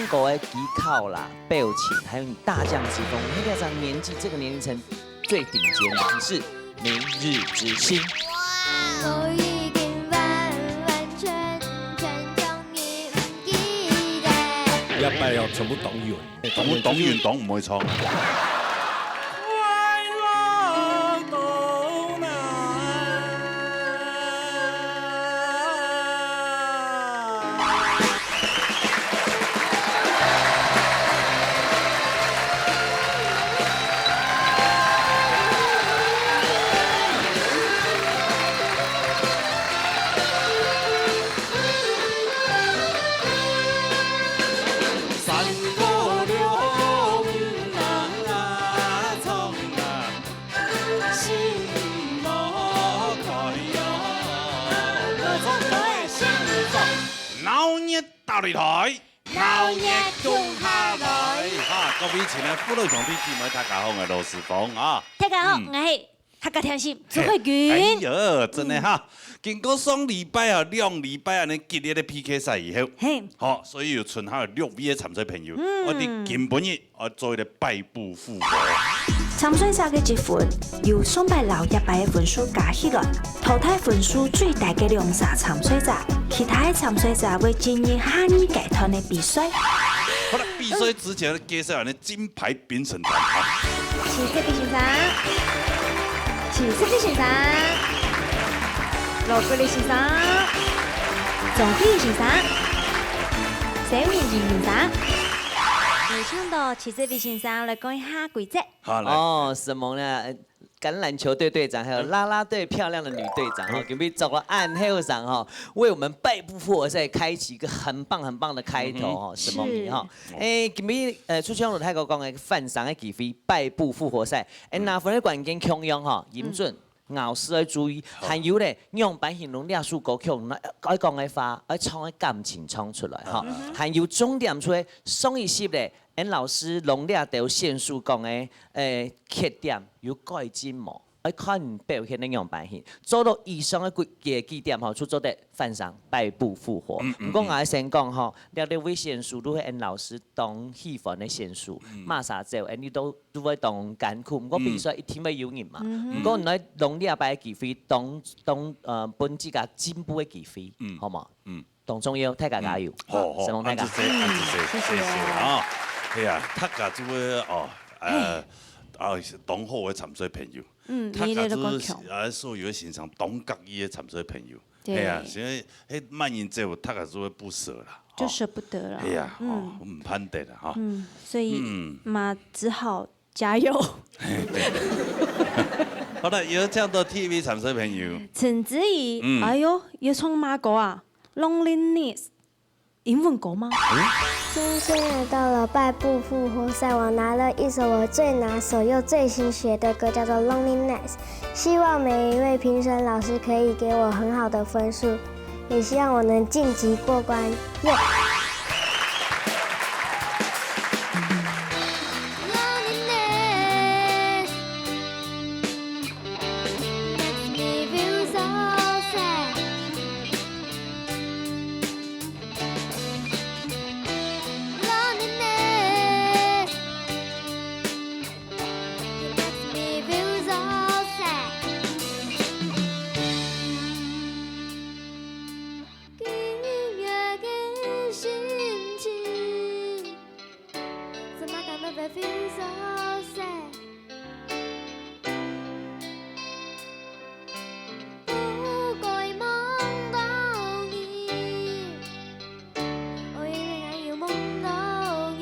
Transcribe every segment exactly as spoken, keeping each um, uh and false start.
个个技巧啦、表情，還有你大將之風，你這張年紀，這個年齡層最頂尖的，你是明日之星。我已經完完全全將你毋記得。這擺哦，全部當有。 全部當運動毋會唱。鬧熱大擂台，鬧熱共下來。哈，各位親愛的父老兄弟姊妹，大家好，𠊎係羅斯峰啊。大家好，嗯。𠊎係 客家甜心，朱慧君。哎喲，真个哈，經過上禮拜啊，兩禮拜恁呢激烈个P K賽以後，嘿。好，所以有剩下六位个參賽朋友，嗯。𠊎等今晡日愛做一個敗部復活。參賽者个積分由上擺摎這擺个分數加起來，淘汰分數最低个兩儕參賽者，其他个參賽者會進入下二階段个比賽。好了，比賽之前介紹恁呢 金牌評審團啊。徐世斌先生，徐世斌先生，羅國立先生，鍾輝先生，沈明仁先生。有請到徐世斌先生來講一下規則。好，來。哦，什麼呢？呃，橄欖球隊隊長，還有啦啦隊漂亮的女隊長，哈，嗯。今晡日做了恁後生哈，為我們敗部復活賽開啟一個很棒很棒的開頭哈，嗯哼。什麼名哈？是。 誒，今晡日，呃，就像羅大哥講个，翻身个機會，敗部復活賽。誒，嗯。拿分个關鍵共樣吼，音準、嗯。咬字愛注意，好。還有咧，仰般形容這首歌曲，愛講个話，愛唱个感情唱出來吼。嗯哼。還有重點就係上一集咧，𠊎老師摎這兜選手講个，誒，缺點有改進無？ 愛看表現个樣般形。做到以上个幾，幾，幾點吼，就做得翻身，敗部復活。嗯，嗯，毋過𠊎先講吼，這六位選手都係𠊎老師當喜歡个選手，嗯。麼儕走，𠊎你都，都會當艱苦。毋過比賽一定會有贏嘛。嗯哼。毋過你來利用這擺个機會，當，當，呃，分自家進步个機會，嗯。好無？嗯。 當重要，大家加油。嗯，好，好，承蒙大家。恁仔細，恁仔細，嗯，謝謝。謝謝啊。哎呀，大家就會哦，呃，嘿。啊，當好个參賽朋友，嗯，大家就係，你咧都講強。啊，所有个欣賞當合意个參賽朋友，對。哎呀，因為，嘿，慢慢走，大家就會不捨啦，就捨不得啦。哦。哎呀，嗯。哦，毋盼得啦，哈。嗯，所以，嗯。嘛，只好 加油。好了，有請到第一位參賽朋友。陳子怡，嗯。哎喲，又唱麼歌啊？Loneliness，英文歌嗎？嗯？今天來到了敗部復活賽，我拿了一首我最拿手又最新寫的歌，叫做《Loneliness》。希望每一位評審老師可以給我很好的分數，也希望我能晉級過關。耶！ Loneliness makes me feel so sad. Loneliness makes me feel so sad. 今夜个心情，怎麼感覺會feel so sad？不過夢到你，哦，因為𠊎有夢到你。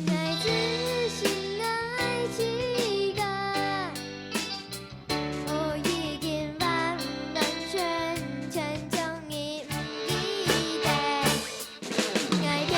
𠊎自信，𠊎自家，我已經完完全全將你毋記得。𠊎天天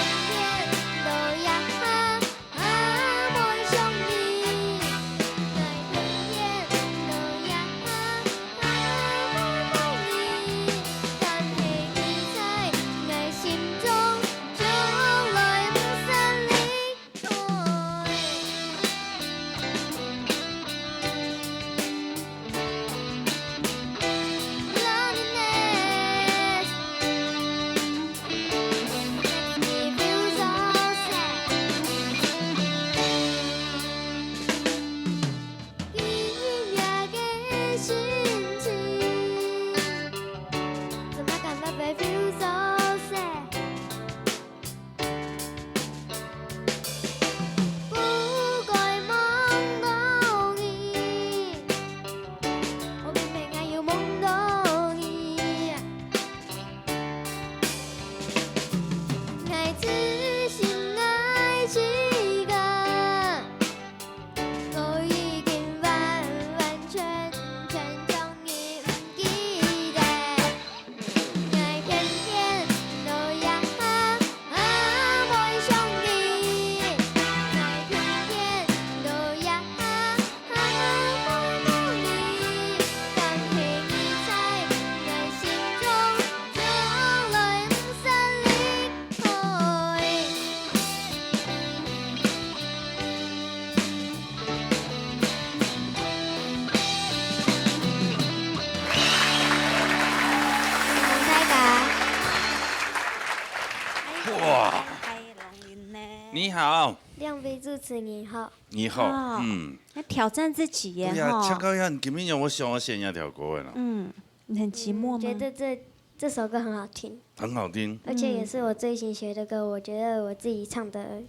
你好。两位主持人好。你好，啊，嗯。要挑战自己耶，对呀，哈。请教一下，你今天有没有想要选哪条歌的呢？嗯，你很寂寞吗？嗯，觉得这，这首歌很好听。很好听。而且也是我最新学的歌，我觉得我自己唱得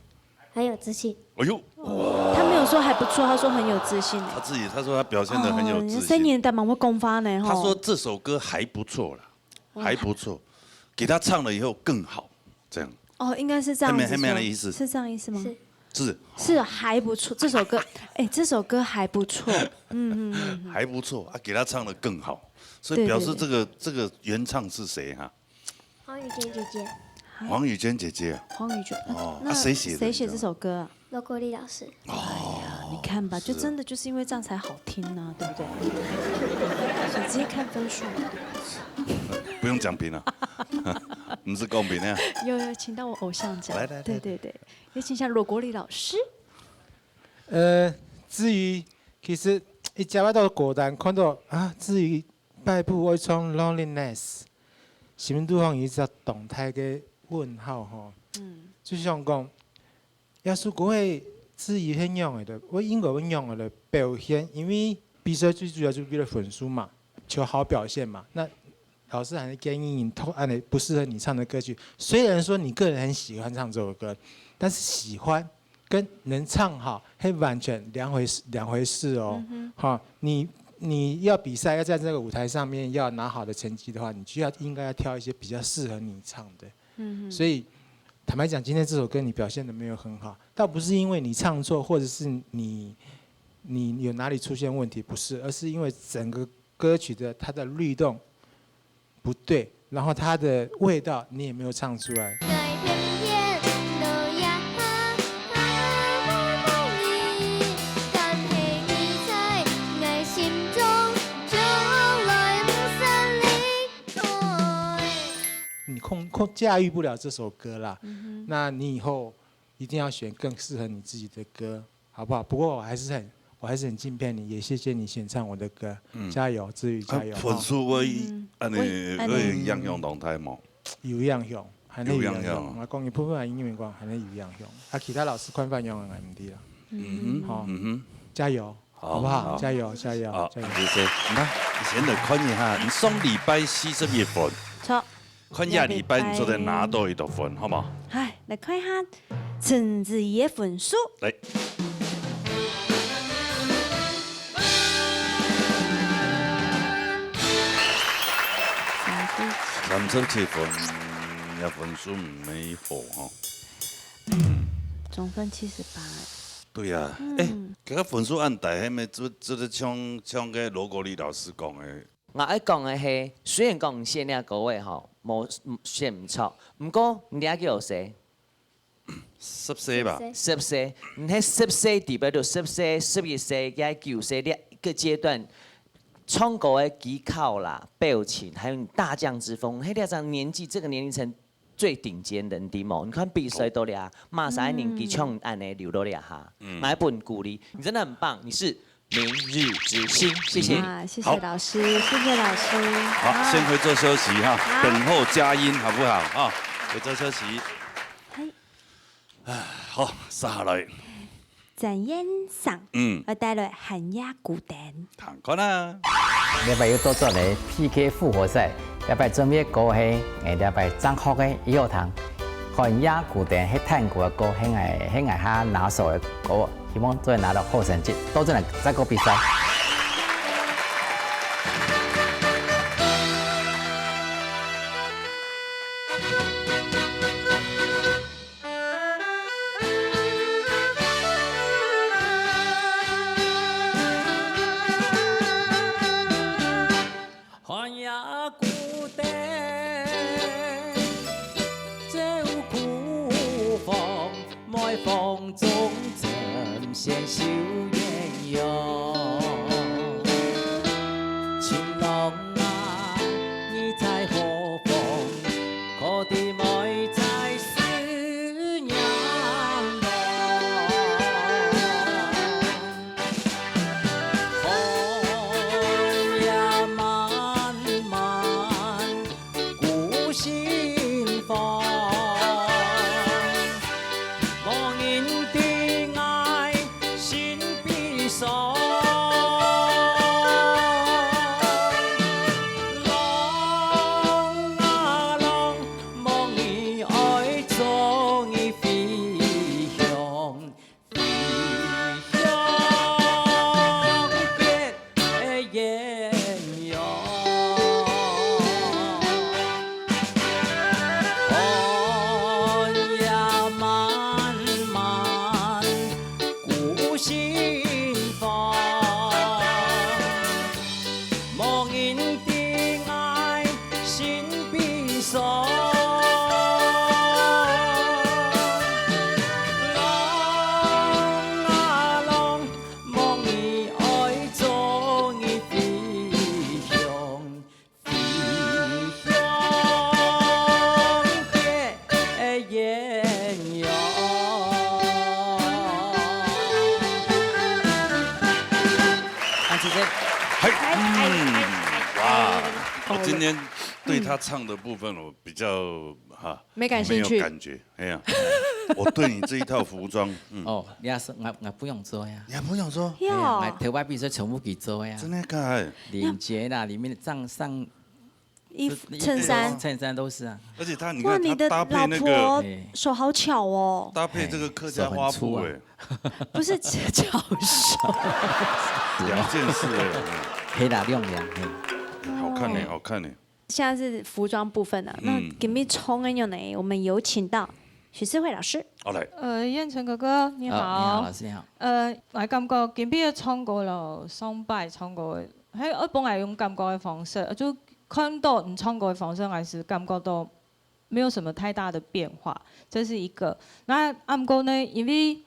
很有自信。哎呦，他没有说还不错，他说很有自信。他自己，他说他表现得很有自信。哦，你看三年代蛮会讲话呢，吼。他说这首歌还不错啦，哇。还不错，给他唱了以后更好，这样。哦，应该是这样子说。后面，后面的意思。是这样意思吗？是。是。是还不错，这首歌，哎，这首歌还不错。嗯，嗯，嗯，嗯。还不错啊，给他唱得更好，所以表示这个，对，对，对。这个原唱是谁哈？黄雨萱姐姐。黄雨萱姐姐啊。黄雨萱，哦，那，啊，谁写的？谁写这首歌啊？罗国立老师。哎呀，你看吧，是啊。就真的就是因为这样才好听呢，对不对？所以直接看分数嘛。不用讲评了，不是公平的。有，有，请到我偶像讲。来，来，来。对，对，对，有请一下罗国立老师。呃，至于，其实一接到歌单，看到啊，至于擺布愛唱Loneliness，心肚項有一隻當大个問號吼。嗯。就想講，這首歌个至於係仰仔个，𠊎應該愛仰仔个表現，因為比賽最主要就為了分數嘛，求好表現嘛。那老師還是建議你投恁仔不適合你唱的歌曲。雖然說你個人很喜歡唱這首歌，但是喜歡跟能唱好，係完全兩回事，兩回事哦。嗯哼。哈，你，你要比賽，要在這個舞台上面要拿好的成績的話，你就要，應該要挑一些比較適合你唱的。嗯哼。所以，坦白講，今天這首歌你表現得沒有很好，倒不是因為你唱錯，或者是你，你有哪裡出現問題，不是，而是因為整個歌曲的它的律動不對，然後它的味道你也沒有唱出來。 你控，控，驾馭不了這首歌啦。嗯哼。那你以後一定要選更適合你自己的歌，好不好？不過我還是很，我還是很敬佩你，也謝謝你選唱我的歌。嗯。加油，志宇，加油，啊，分數會，嗯。恁仔，會，恁仔。會影響當大無？有影響，還係有影響。有影響。𠊎講，一部分人因為講，還係有影響。啊，其他老師看法仰仔，𠊎毋知啦。嗯哼，好，嗯哼。加油。 好，好不好？好。加油，加油，好，加油。謝謝。你看，你先來看一下，你上禮拜四十一分，著。看這禮拜你做得拿到幾多分，好無？好，來看一下陳子怡个分數。來。三十七。三十七分，這分數毋係好吼。總分七十八。 對啊，嗯。欸，這个分數恁低，係毋係就，就係像，像个羅國立老師講个？𠊎愛講个係，雖然講你寫這个話吼，無，嗯，寫毋著，毋過你這个有誰？十歲吧。十歲。十歲，你係十歲，特別到十歲、十一歲、也九歲，這个階段，唱歌个技巧啦、表情，還有你大將之風，係這種年紀，這个年齡層 最頂尖个，你知無？你看比賽到了啊，馬上年紀像恁仔留到了哈，嗯。來分鼓勵，你真的很棒，你是明日之星，謝謝你。啊，謝謝老師，好。謝謝老師。好，啊。先回座休息哈，好。等候佳音好不好？啊，回座休息。嗨。唉，好，接下來。 展燕上，嗯。愛帶來寒夜孤單。聽看啊。這擺又倒轉來P K復活賽，這擺準備个歌係，欸，這擺正確个以後聽。寒夜孤單係探戈个歌，係𠊎，係𠊎較拿手个歌，希望做得拿到好成績，倒轉來再過比賽。寒夜孤單，照孤芳，梅芳蹤，針線繡鴛鴦。今天对他唱的部分，我比较哈没感兴趣。没有感觉。哎呀，我对你这一套服装，嗯，哦，你也是，我我不用做呀。你还不用说？要哎呀，买头发必须全部给做呀。真的假的？领结啦，里面的上上衣服、这衬衫。衬衫都是啊。而且他，你哇，看他搭配那个，你的老婆哎手好巧哦。搭配这个客家花布，手很粗啊。哎，不是脚手。两件事哎，可以啦，两两，嘿。好看呢，好看呢。现在是服装部分了，那嗯。今日唱个呢，我们有请到许世惠老师。好，来。呃，燕城哥哥，你好。哦，你好，老师，你好。呃，我感觉今日个唱歌咯，上擺唱歌个，还有本来用感觉的方式，就看到你唱歌的方式，还是感觉到没有什么太大的变化，这是一个。那啊，毋过呢，因为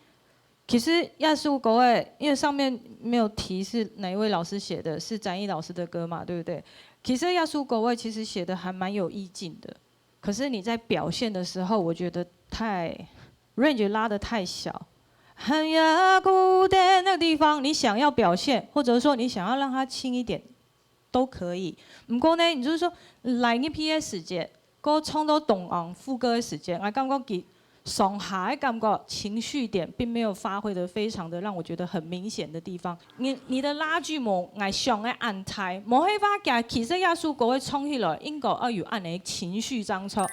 其实这首歌诶，因为上面没有提是哪一位老师写的，是展翼老师的歌嘛，对不对？其实这首歌诶，其实写的还蛮有意境的，可是你在表现的时候，我觉得太range拉得太小，很呀孤单那个地方，你想要表现，或者说你想要让它轻一点，都可以。不过呢，你就是说来个 P S 节，歌唱到中央副歌的时间，我感觉佢上下的感觉情绪点并没有发挥得非常的让我觉得很明显的地方。你你的拉距无，我想个安泰，无黑发其实这首歌的唱起来应该要有安尼情绪张超。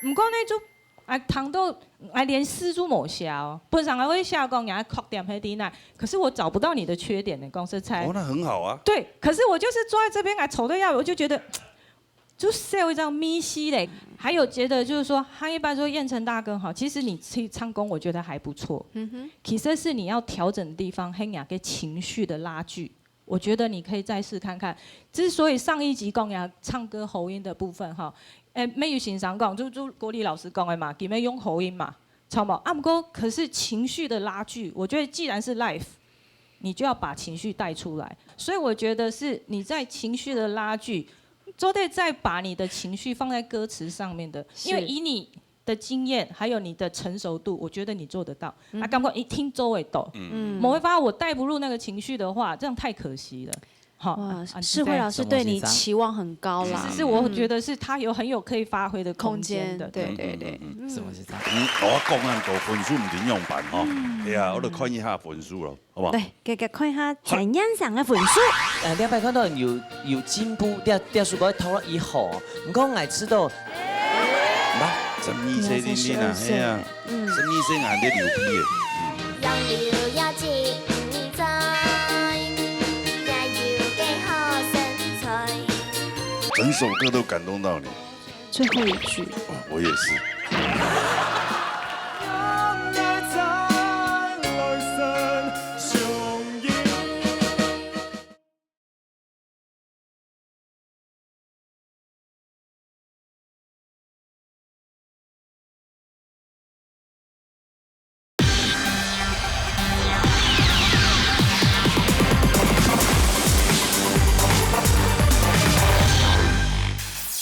毋過呢，就，啊，聽到，啊，連詩都無寫哦。本身還會寫講你个缺點係在哪，可是我找不到你的缺點呢，講實在。哦，那很好啊。對，可是我就是坐在這邊，啊，坐在那，我就覺得，就少一張咪西嘞。還有覺得就是說，他一般說燕城大哥哈，其實你去唱功，我覺得還不錯。嗯哼。其實是你要調整的地方，還有你个情緒的拉距。 我覺得你可以再試看看。之所以上一集講呀，唱歌喉音的部分哈，誒，美玉先生講，就就國立老師講的嘛，佢愛用喉音嘛，著無？啊，毋過可是情緒的拉距，我覺得既然是 live，你就要把情緒帶出來。所以我覺得是你在情緒的拉距，做得再把你的情緒放在歌詞上面的，因為是。以你 的經驗，還有你的成熟度，我覺得你做得到。嗯。啊，感覺一聽做會到。嗯。某一發我帶不入那個情緒的話，這樣太可惜了。好，哇，啊，世輝老師對你期望很高啦。其實是我覺得是他有很有可以發揮的空間，空間，對，對，對。嗯，嗯，嗯，嗯。什麼是這樣？嗯，我講恁多分數毋知仰般吼。嗯。哎呀，我就看一下分數咯。 好不好？來，給給看一下展燕上个分數。呃，兩擺看到有有進步，這這首歌頭了以後，毋過𠊎知道，毋，十二歲定定啊，係啊，嗯。十二歲還在流鼻誒。整首歌都感動到你。 最後一句。哦，我也是。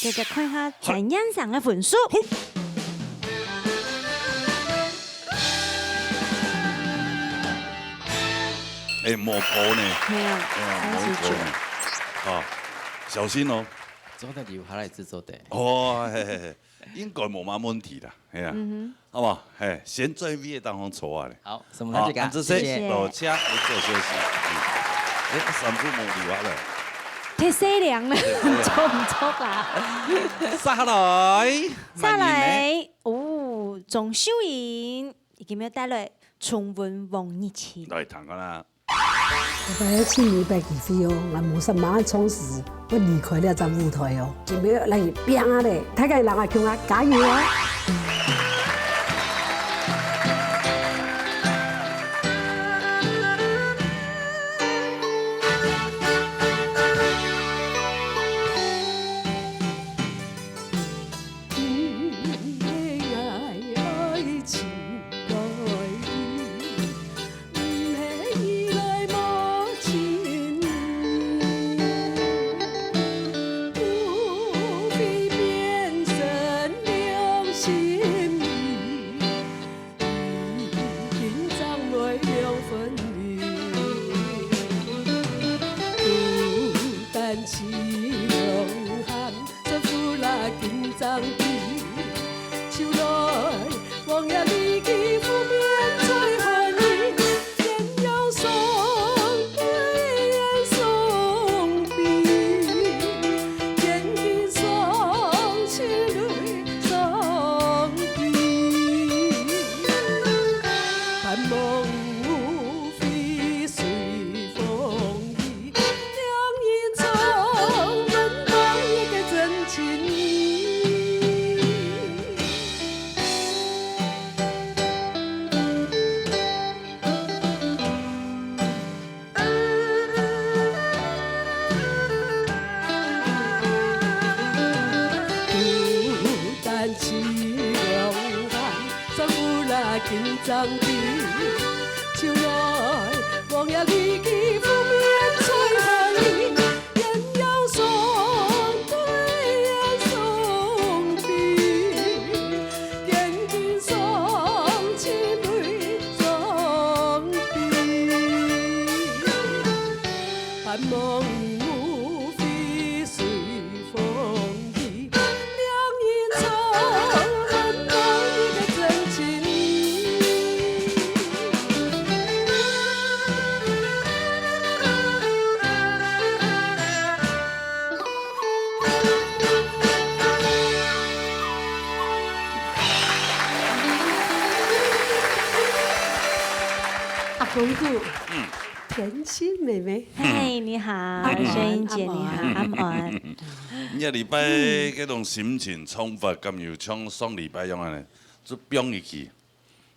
大家看一下展燕上个分數。哎，無高呢。係啊，哎呀，無高呢。三十九。啊，小心哦。做得留下來製作的。哦，嘿嘿嘿。 應該無麼問題啦，係啊。嗯哼。好無？嘿，先轉位个地方坐下咧。好，什麼？好，恁仔細，謝謝。落車，你做休息。嗯。哎，衫褲無留下來。忒細領了，著毋著啊？續下來，續下來，哦，鍾秀瑩，佢今日帶來重溫往日情。來，聽看啦。 𠊎係盡有一擺機會哦，𠊎無啥麼个唱詞，𠊎離開這隻舞台哦。準備來拚啊咧，大家人啊，共下加油啊！爭氣。秋來，黃葉離枝，拂面在寒意，鸳鸯雙對雙飛，千金雙棲淚雙飛。盼望無悔隨風起。 兩人重溫往日个真情。孤單淒涼寒，山烏拉緊張地。秋來， 黃葉離枝，拂面在寒意，鸳鸯雙對雙飛，千金雙棲淚雙飛。盼望無悔隨風起。 兩人重溫往日个真情。阿公主，嗯。甜心妹妹。嗨，你好，安，雪英姐，安，你好，安，安。 這禮拜該種心情唱法，敢有像上禮拜樣仔呢？就放一句，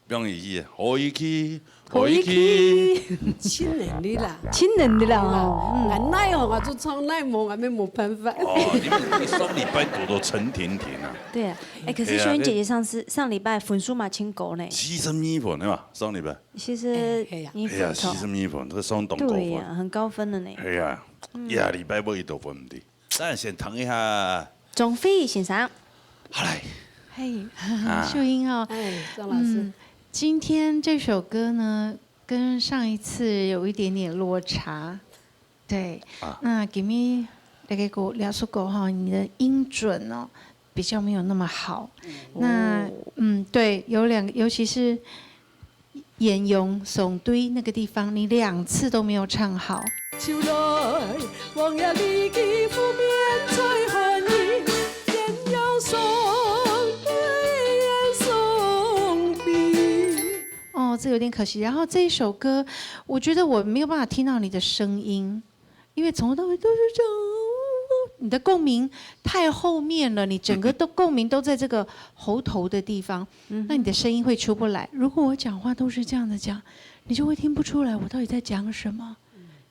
放一句，好一句，好一句。好一句。盡能力啦。盡能力啦，吼，嗯。俺哪樣啊，就唱哪樣，俺也無辦法。哦，你們，你上禮拜堵到陳婷婷啊。對啊，哎，可是，哎呀，雪英姐姐上次，上禮拜分數嘛，盡高呢。四十二分的嘛，上禮拜。四十二分。哎，哎呀，四十二分，這上當高分。對呀，很高分的呢。哎呀，嗯。哎呀，禮拜尾都分毋對。 咱先聽一下鍾慧先生。好來。嘿，啊。秀英哦，哎，鍾老師。嗯，今天這首歌呢，跟上一次有一點點落差。對，啊。那今天那個歌，這首歌哈，你的音準哦，比較沒有那麼好。那，哦。嗯，對，有兩個，尤其是 鸳鸯雙對那個地方，你兩次都沒有唱好。秋來，黃葉離枝，拂面在寒意，鸳鸯雙對雙飛。哦，這有點可惜。然後這一首歌，我覺得我沒有辦法聽到你的聲音。 因為從頭到尾都是這樣，你的共鳴太後面了，你整個都，共鳴都在這個喉頭的地方，嗯哼。那你的聲音會出不來。如果我講話都是這樣子講，你就會聽不出來我到底在講什麼。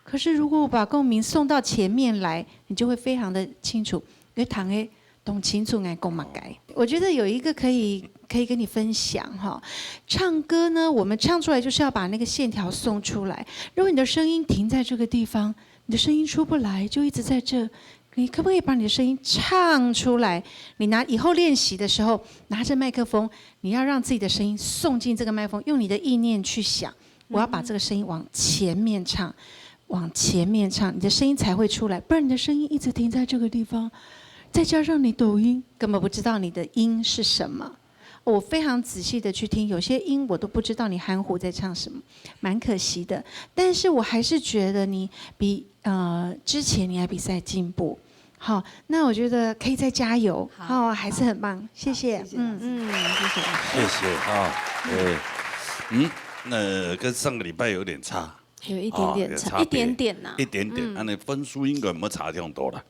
可是如果我把共鳴送到前面來，你就會非常的清楚，你會聽得當清楚𠊎講麼个。我覺得有一個可以，可以跟你分享哈，唱歌呢，我們唱出來就是要把那個線條送出來。如果你的聲音停在這個地方， 你的聲音出不來，就一直在這。你可不可以把你的聲音唱出來？你拿，以後練習的時候，拿著麥克風，你要讓自己的聲音送進這個麥克風，用你的意念去想，我要把這個聲音往前面唱，往前面唱，你的聲音才會出來，不然你的聲音一直停在這個地方，再加上你抖音，根本不知道你的音是什麼。 我非常仔細地去聽，有些音我都不知道你含糊在唱什麼，蠻可惜的。但是我還是覺得你比，呃，之前你還比賽進步。好，那我覺得可以再加油，好。哦，還是很棒，謝謝。好，謝謝老師。嗯，謝謝。謝謝哈，哎，嗯，那跟上個禮拜有點差。有一點點差，哦，有差別。一點點吶。一點點，嗯。恁呢分數應該毋會差忒多啦。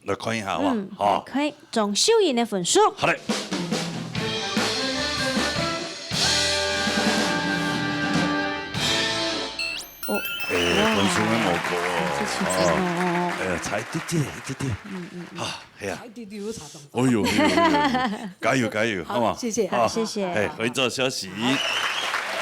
來看一下好無？嗯，吼。來看鍾秀英个分數。好嘞。哦，哎，哇，分數還無高哦。這其實哦，哦，哦。哎呀，差一點點，一點點。嗯，嗯，嗯。啊，係啊。差一點點，有差當多。哎喲，哎喲，哎喲，加油，加油，好，好嗎？謝謝。好，謝謝。哎，歡迎做消息。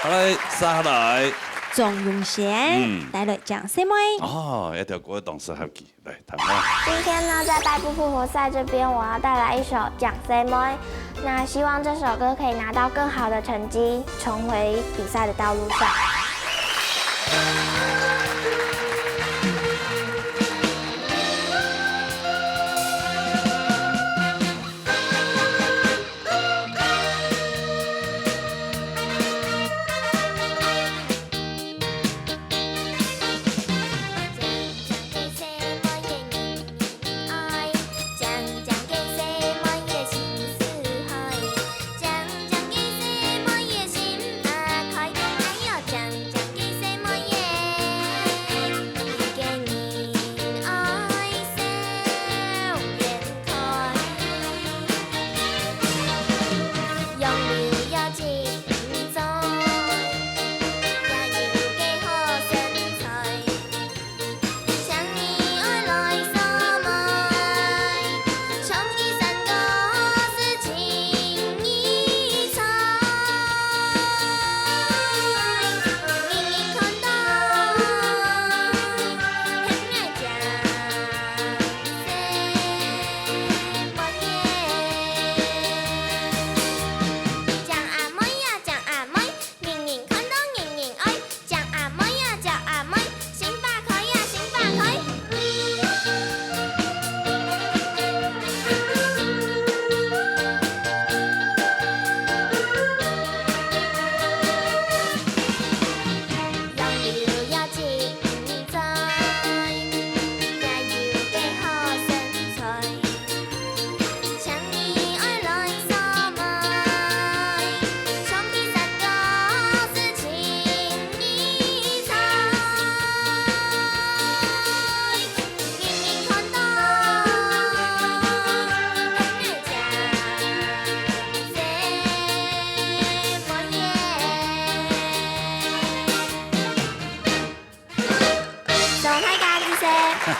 好嘞，接下來。鍾永賢，嗯。帶來靚細妹。哦，這條歌當適合佢。 來，談談。今天呢，在北部復活賽這邊，我要帶來一首《靚細妹》。那希望這首歌可以拿到更好的成績，重回比賽的道路上。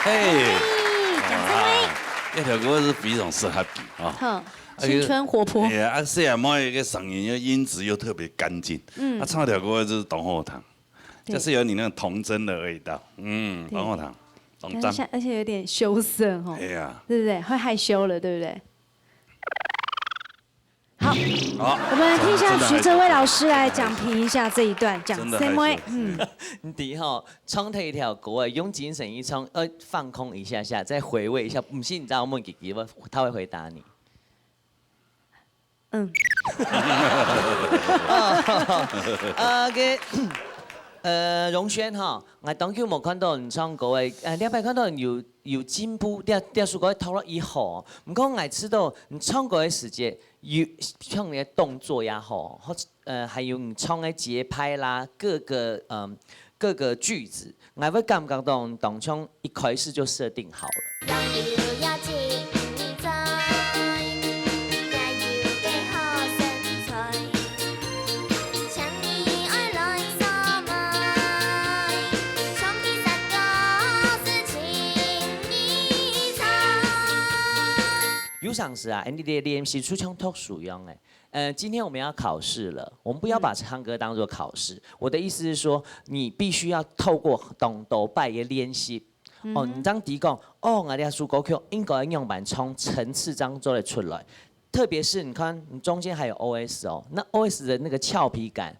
哎，掌声欢迎。哇，這條歌係非常適合佢啊。好，啊，青春活潑。哎呀，啊，細阿妹个聲音又音質又特別乾淨，嗯，啊，唱這條歌係當好聽，對，就是有你那種童真的味道，嗯，對，當好聽，當讚。而且有點羞澀吼，哎呀，對不對？會害羞了，對不對？好，好，我們來聽一下徐哲威老師來講評一下這一段，講真的害羞。細妹，嗯，你知吼，唱這一條歌啊，用精神一唱，呃，放空一下下，再回味一下。毋信你知道問佢，佢會，他會回答你。嗯。啊，个，呃，榮軒哈，𠊎當久無看到你唱歌誒，呃，這擺看到你有，有進步，這，這首歌讀了以後，毋過𠊎知道你唱歌个時節， 有，像你个動作也好，或者，呃，還有你唱个節拍啦，各個，嗯，各個句子，𠊎會感覺到你當像一開始就設定好了。 有成時啊，你个練習就像讀書一樣誒。呃，今天我們要考試了，我們不要把唱歌當作考試。我的意思是說，你必須要透過當多擺个練習，哦，你正知講，哦，𠊎這首歌曲應該仰般唱，層次正做得出來。特別是你看，你中間還有O S哦，那O S的那個俏皮感，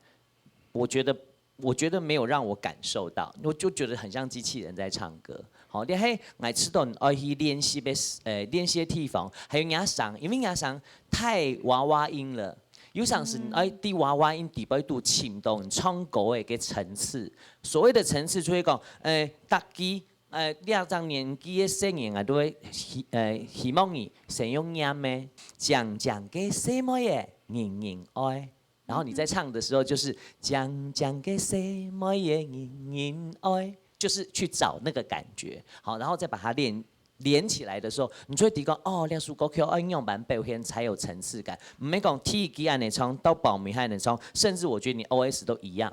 我覺得，我覺得沒有讓我感受到，我就覺得很像機器人在唱歌。好，你係𠊎知道你愛去練習个，呃，練習个地方，還有若聲，因為若聲太娃娃音了，有成時你愛在娃娃音底背肚尋到你唱歌个个層次。所謂的層次，就係講，呃，逐句，呃，這隻年紀个細人啊，都會希，呃，希望你先用唸个，靚靚个細妹仔，人人愛。 然後你在唱的時候，就是靚靚个細妹仔人人愛，就是去找那個感覺，好，然後再把它連，連起來的時候，你就會知講，哦，這首歌曲愛仰般表現才有層次感。毋係講第一句恁樣唱，到爆尾還恁樣唱，甚至我覺得你O S都一樣，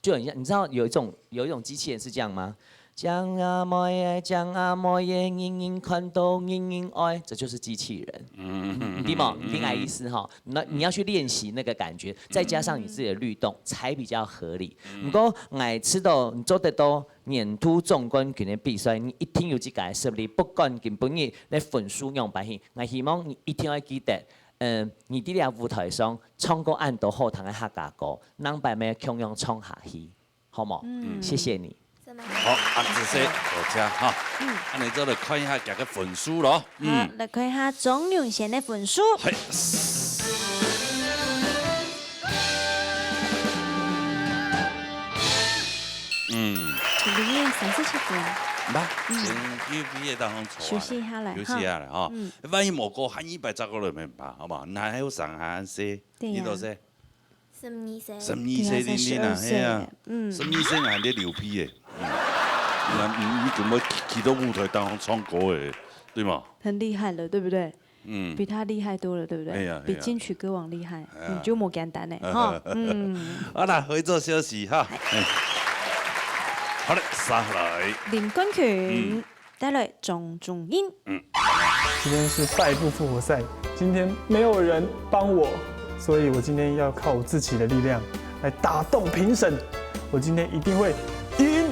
就很像，你知道有一種，有一種機器人是這樣嗎？ 靚阿妹仔，靚阿妹仔，人人看到人人愛，這就是機器人。嗯，你知嗎？你理解意思哈？那你要去練習那個感覺，再加上你自己的律動，才比較合理。毋過，𠊎知道你做得到年度總冠軍个比賽，你一定有自家个實力，不管今晡日个分數仰般去，𠊎希望你一定要記得，嗯，你在這舞台上唱過恁多好聽个客家歌，下擺乜共樣唱下去。 好無？嗯。謝謝你。好，恁仔細，多謝哈。嗯。恁樣做來看一下佢个分數咯。好，嗯。來看一下鍾永賢个分數。嘿。嗯。今晡日三十七分。毋怕，嗯。先休息一下，當中坐下來，休息一下來，休息一下來哈。哈。嗯。萬一無過，還一擺再過來，毋怕，好無？還有生還細，對呀。你多細？ 十二歲。十二歲定定啊，對啊，才十二歲，係啊，嗯。十二歲還在流鼻誒，嗯。你看，你，你怎麼企，企到舞台當中唱歌誒，對嗎？很厲害了，對不對？嗯。比他厲害多了，對不對？哎呀，哎呀。比金曲歌王厲害，哎呀。你就無簡單誒，哈，嗯。好啦，回做休息哈。哎。好嘞，續來。林冠群。嗯。 帶來莊仲英。今天是敗部復活賽，今天沒有人幫我，所以我今天要靠我自己的力量來打動評審，我今天一定會贏。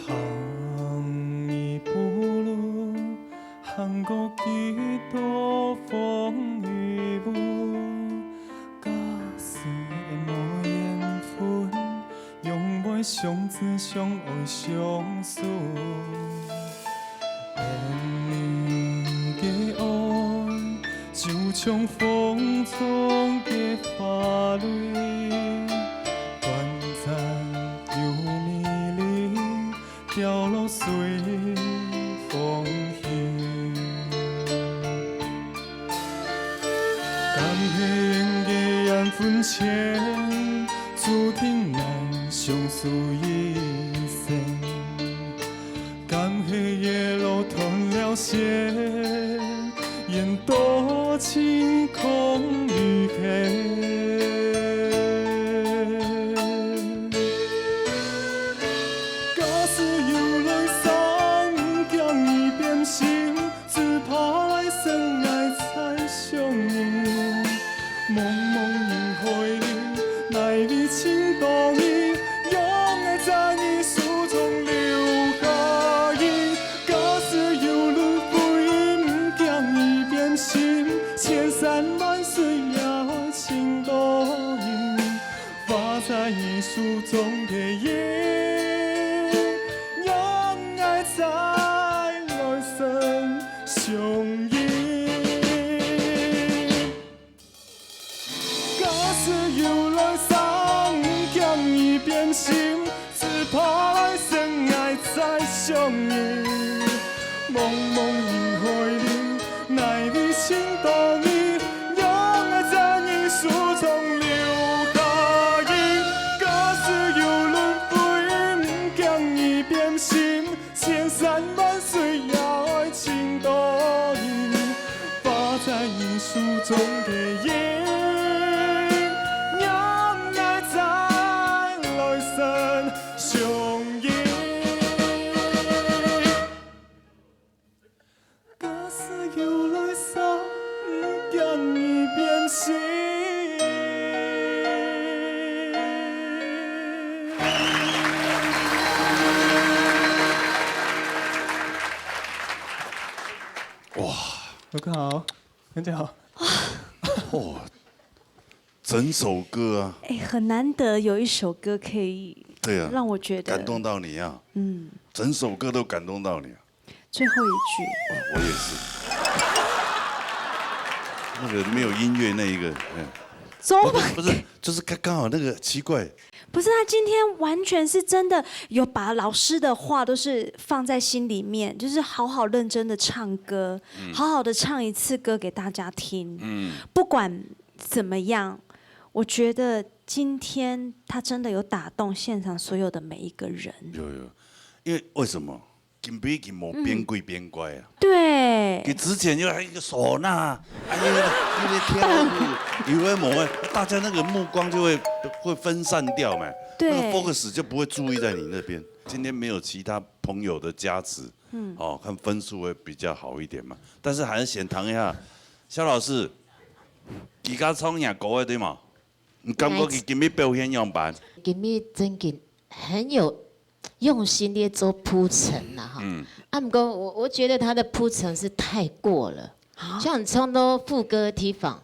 行一步路，行過幾多風雨霧，假使會無緣分，仰會相知、相愛、相守？ 你的愛就像風中的花蕊，短暫又美麗，飄落隨風行。感謝緣个緣分淺，注定難相守一清空你的。假使有雷聲，毋驚你變心，只怕來生𠊎再想你。茫茫人海裡，哪位尋到你？讓𠊎在你手中留下印。假使有輪迴，毋驚你變心，千山萬水也愛尋到你。畫在你手中的印，讓𠊎再來生相印。 假使有雷聲，毋驚你變心，只怕來生𠊎再想你。茫茫人海裡，哪位尋到你？讓𠊎在你手中留下印。假使有輪迴，毋驚你變心， 千山萬水也愛尋到你，畫在你手中的印，讓𠊎再來生相印。假使有雷聲，毋驚你變心。 哇，很好，很好。哦，整首歌啊。哎，很难得有一首歌可以，对啊，让我觉得，感动到你啊。嗯，整首歌都感动到你啊。最后一句。哦，我也是。那个没有音乐那一个，嗯。怎么办？不是，不是，就是刚，刚好那个奇怪。 不是，他今天完全是真的有把老师的话都是放在心里面，就是好好认真的唱歌，嗯。好好的唱一次歌给大家听。嗯。不管怎么样，我觉得今天他真的有打动现场所有的每一个人。有，有，因为为什么？ 金杯金毛变鬼变怪啊。对。佢之前又还有一个唢呐，还有那个，那个跳舞，有的没的，大家那个目光就会，会分散掉嘛。对。那个 focus 就不会注意在你那边。今天没有其他朋友的加持，嗯。哦，看分数会比较好一点嘛。但是还是先谈一下，萧老师，佢家唱若歌的对吗？你感觉佢今日表现样般？今日真个很有用心地做铺陈啦，哈。嗯。啊，毋过我，我觉得他的铺陈是太过了。啊？像你唱到副歌的地方，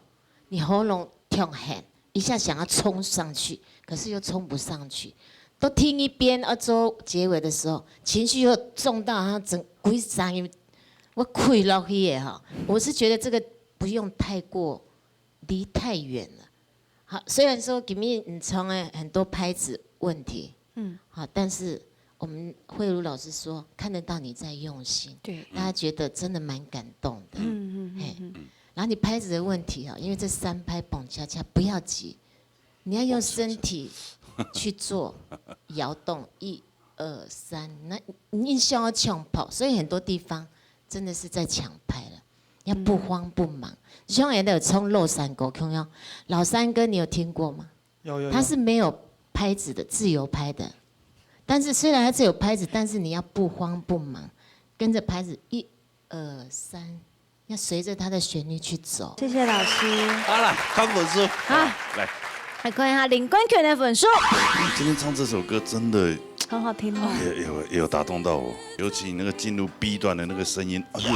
你喉咙痛很，一下想要冲上去，可是又冲不上去。到第二遍要做结尾的时候，情绪又重到他整个声音，我跪落去耶哈。我是觉得这个不用太过，离太远了。 好，虽然说今日你唱了很多拍子问题，嗯。好，但是我们慧茹老师说看得到你在用心，对。大家觉得真的蛮感动的，嗯，嗯，嗯，嘿。嗯。然后你拍子的问题哈，因为这三拍蹦恰恰不要急，你要用身体去做摇动，一二三，那你印象要抢跑，所以很多地方真的是在抢拍了，要不慌不忙。嗯。像人家有唱老山歌，看哦，老山歌你有听过吗？ 有，有，有。它是没有拍子的，自由拍的。但是虽然它是有拍子，但是你要不慌不忙，跟着拍子一二三，要随着它的旋律去走。谢谢老师。好了，看分数。好。来。来看一下林冠權的分数。今天唱这首歌真的很好听哦。也，也有，也有打动到我，尤其你那个进入 B 段的那个声音，哎呦。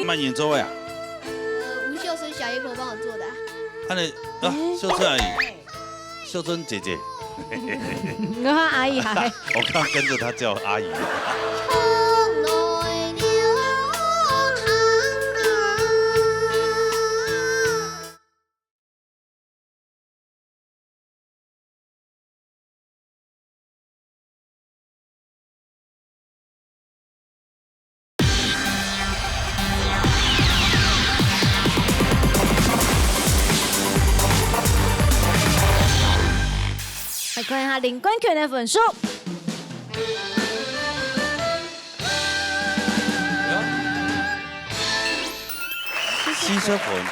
慢演奏会啊？呃，吴秀珍小姨婆帮我做的啊。啊，你，啊，秀春阿姨，秀春姐姐。我阿姨还。我刚跟着她叫阿姨。来看一下林冠權的分數。七十分，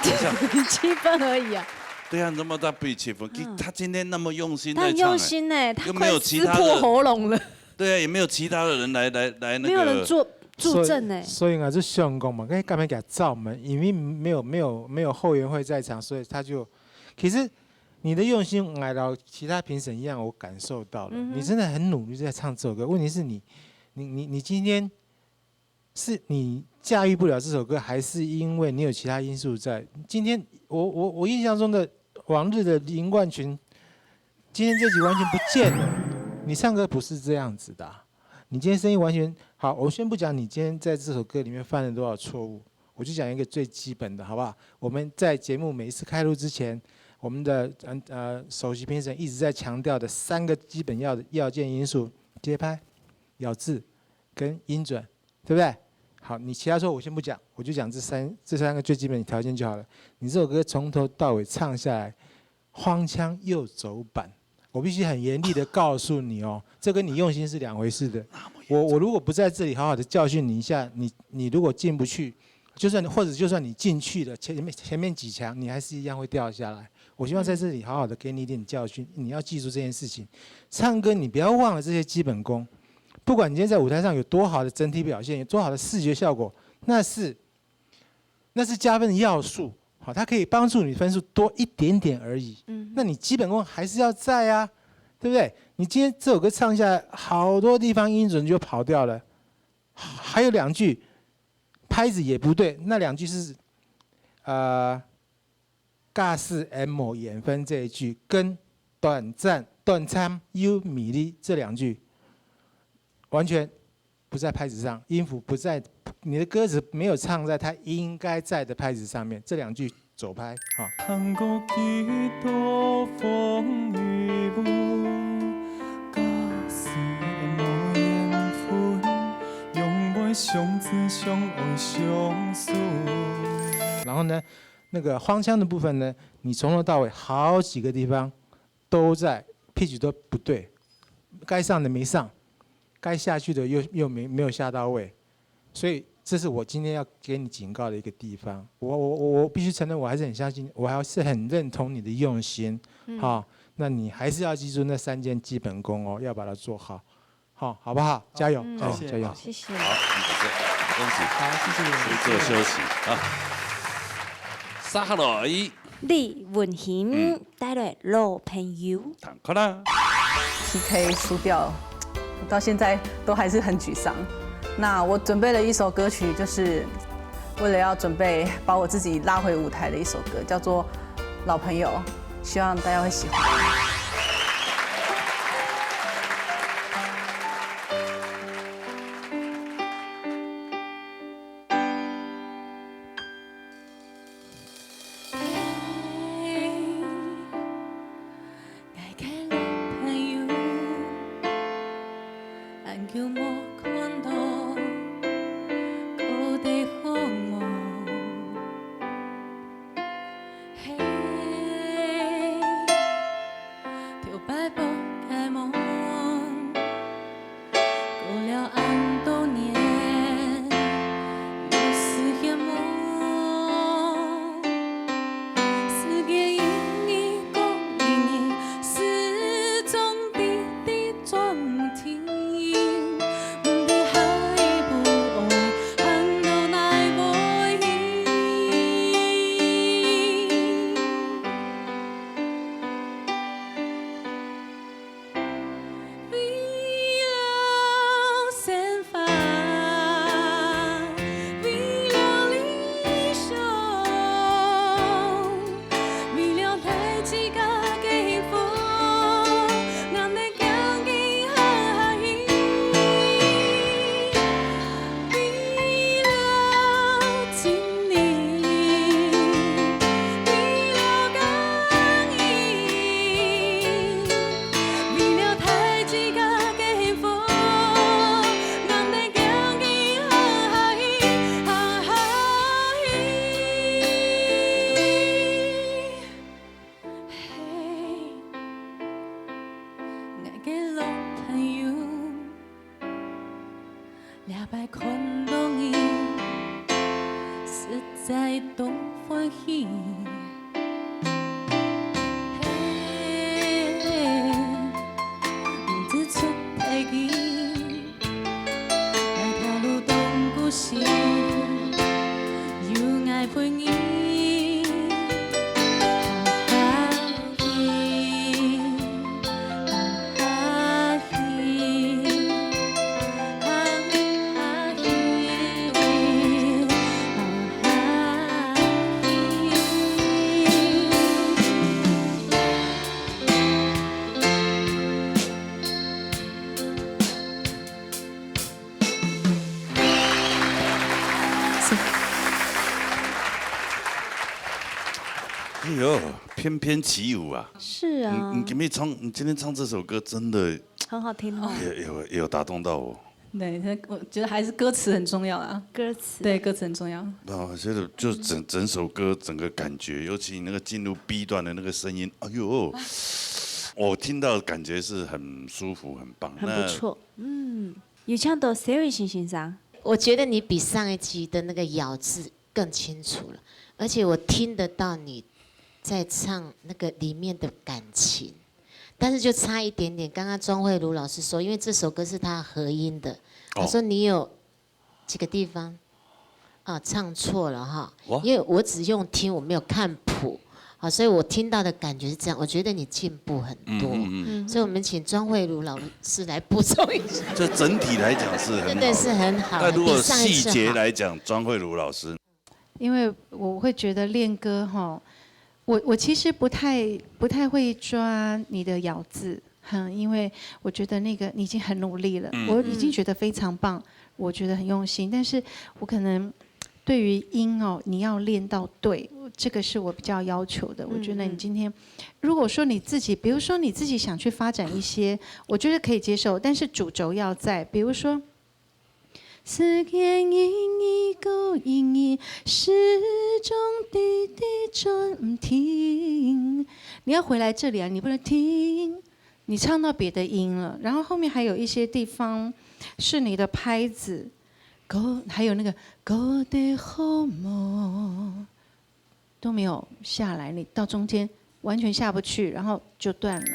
等一下。七分而已啊。对啊，那么他比七分，嗯。他今天那么用心在唱，他很用心欸，他又没有其他的，快撕破喉咙了。对啊，也没有其他的人来，来，来那个。没有人作，作证欸。所以，所以我就想讲嘛，该干嘛给他罩门？因为没有，没有，没有后援会在场，所以他就，其实你的用心，我到其他评审一样，我感受到了。嗯哼。你真的很努力在唱这首歌，问题是你，你，你，你今天是你驾驭不了这首歌，还是因为你有其他因素在？今天我，我，我印象中的往日的林冠群，今天这集完全不见了。你唱歌不是这样子的啊，你今天声音完全好。我先不讲你今天在这首歌里面犯了多少错误，我就讲一个最基本的，好不好？我们在节目每一次开录之前，我们的，嗯，呃，首席评审一直在强调的三个基本要的要件因素：节拍、咬字跟音准，对不对？好，你其他说我先不讲，我就讲这三，这三个最基本的条件就好了。你这首歌从头到尾唱下来，荒腔又走板。我必须很严厉的告诉你哦，这跟你用心是两回事的。我，我如果不在这里好好的教训你一下，你，你如果进不去，就算，或者就算你进去了，前面，前面几强，你还是一样会掉下来。我希望在这里好好的给你一点教训，你要记住这件事情。唱歌你不要忘了这些基本功，不管你今天在舞台上有多好的整体表现，有多好的视觉效果，那是，那是加分的要素。好，它可以帮助你分数多一点点而已。嗯。那你基本功还是要在啊，对不对？你今天这首歌唱下来，好多地方音准就跑掉了，还有两句拍子也不对，那两句是，呃，假使恩無緣分这一句，跟短暂，短暂又迷离这两句，完全不在拍子上，音符不在，你的歌词没有唱在它应该在的拍子上面，这两句走拍，哈。 然后呢，那个荒腔的部分呢，你从头到尾好几个地方都在，pitch都不对，该上的没上，该下去的又，又没，没有下到位，所以这是我今天要给你警告的一个地方。我，我，我，我必须承认，我还是很相信，我还是很认同你的用心，嗯。哈，那你还是要记住那三件基本功哦，要把它做好。 好，好不好？加油，嗯，加油，加油！谢谢。好，谢谢。好，恭喜。好，谢谢。先做休息啊。接下來，李文興，嗯。帶來老朋友。坦克啦。P K输掉，我到现在都还是很沮丧。那我准备了一首歌曲，就是为了要准备把我自己拉回舞台的一首歌，叫做《老朋友》，希望大家会喜欢。這擺看到你，實在當歡喜。嘿，毋知出大意，這條路當孤單，有𠊎陪你。哈哈嘿。 哎呦，翩翩起舞啊！是啊。你你今天唱，你今天唱这首歌真的很好听哦。有有有打动到我。对，他我觉得还是歌词很重要啊。歌词。对，歌词很重要。啊，我觉得就整整首歌整个感觉，尤其你那个进入 B 段的那个声音，哎呦，我听到感觉是很舒服，很棒。很不错，嗯，有唱到 Sherry 先生。我觉得你比上一集的那个咬字更清楚了，而且我听得到你在唱那个里面的感情，但是就差一点点。刚刚庄慧如老师说，因为这首歌是他合音的，他说你有几个地方啊唱错了哈，因为我只用听，我没有看谱。 好，所以我听到的感觉是这样，我觉得你进步很多，嗯嗯嗯。所以我们请庄慧如老师来补充一下。这整体来讲是很好的，真的是很好，那如果比上一次好。细节来讲，庄慧如老师，因为我会觉得练歌哈，我我其实不太不太会抓你的咬字，哼，因为我觉得那个你已经很努力了，嗯。我已经觉得非常棒，我觉得很用心，但是我可能对于音哦，你要练到对，这个是我比较要求的。我觉得你今天，嗯嗯。如果说你自己，比如说你自己想去发展一些，我觉得可以接受，但是主轴要在，比如说。思念一你勾引你，始终滴滴转不停。你要回来这里啊，你不能停，你唱到别的音了。然后后面还有一些地方是你的拍子，勾，还有那个勾得好么。 都没有下来，你到中间完全下不去，然后就断了。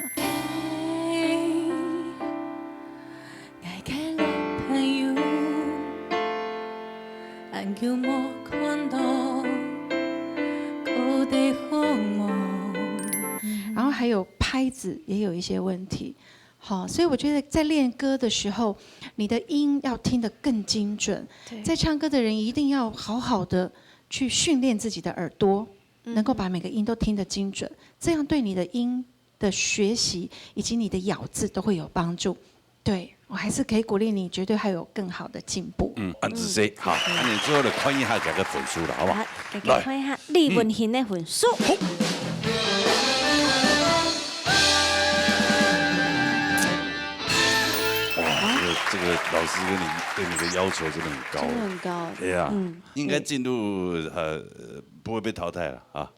然后还有拍子也有一些问题，好，所以我觉得在练歌的时候，你的音要听得更精准。对。在唱歌的人一定要好好的去训练自己的耳朵，嗯。能够把每个音都听得精准，这样对你的音的学习以及你的咬字都会有帮助。对，我还是可以鼓励你，绝对还有更好的进步。嗯，恁仔细哈，嗯。恁仔最后来看一下这个分数了，好不好？好，大家看一下，来。李文恒的分数。好。哇，这个这个老师跟你对你的要求真的很高。真的很高。对呀，嗯。应该进入，呃，不会被淘汰了啊。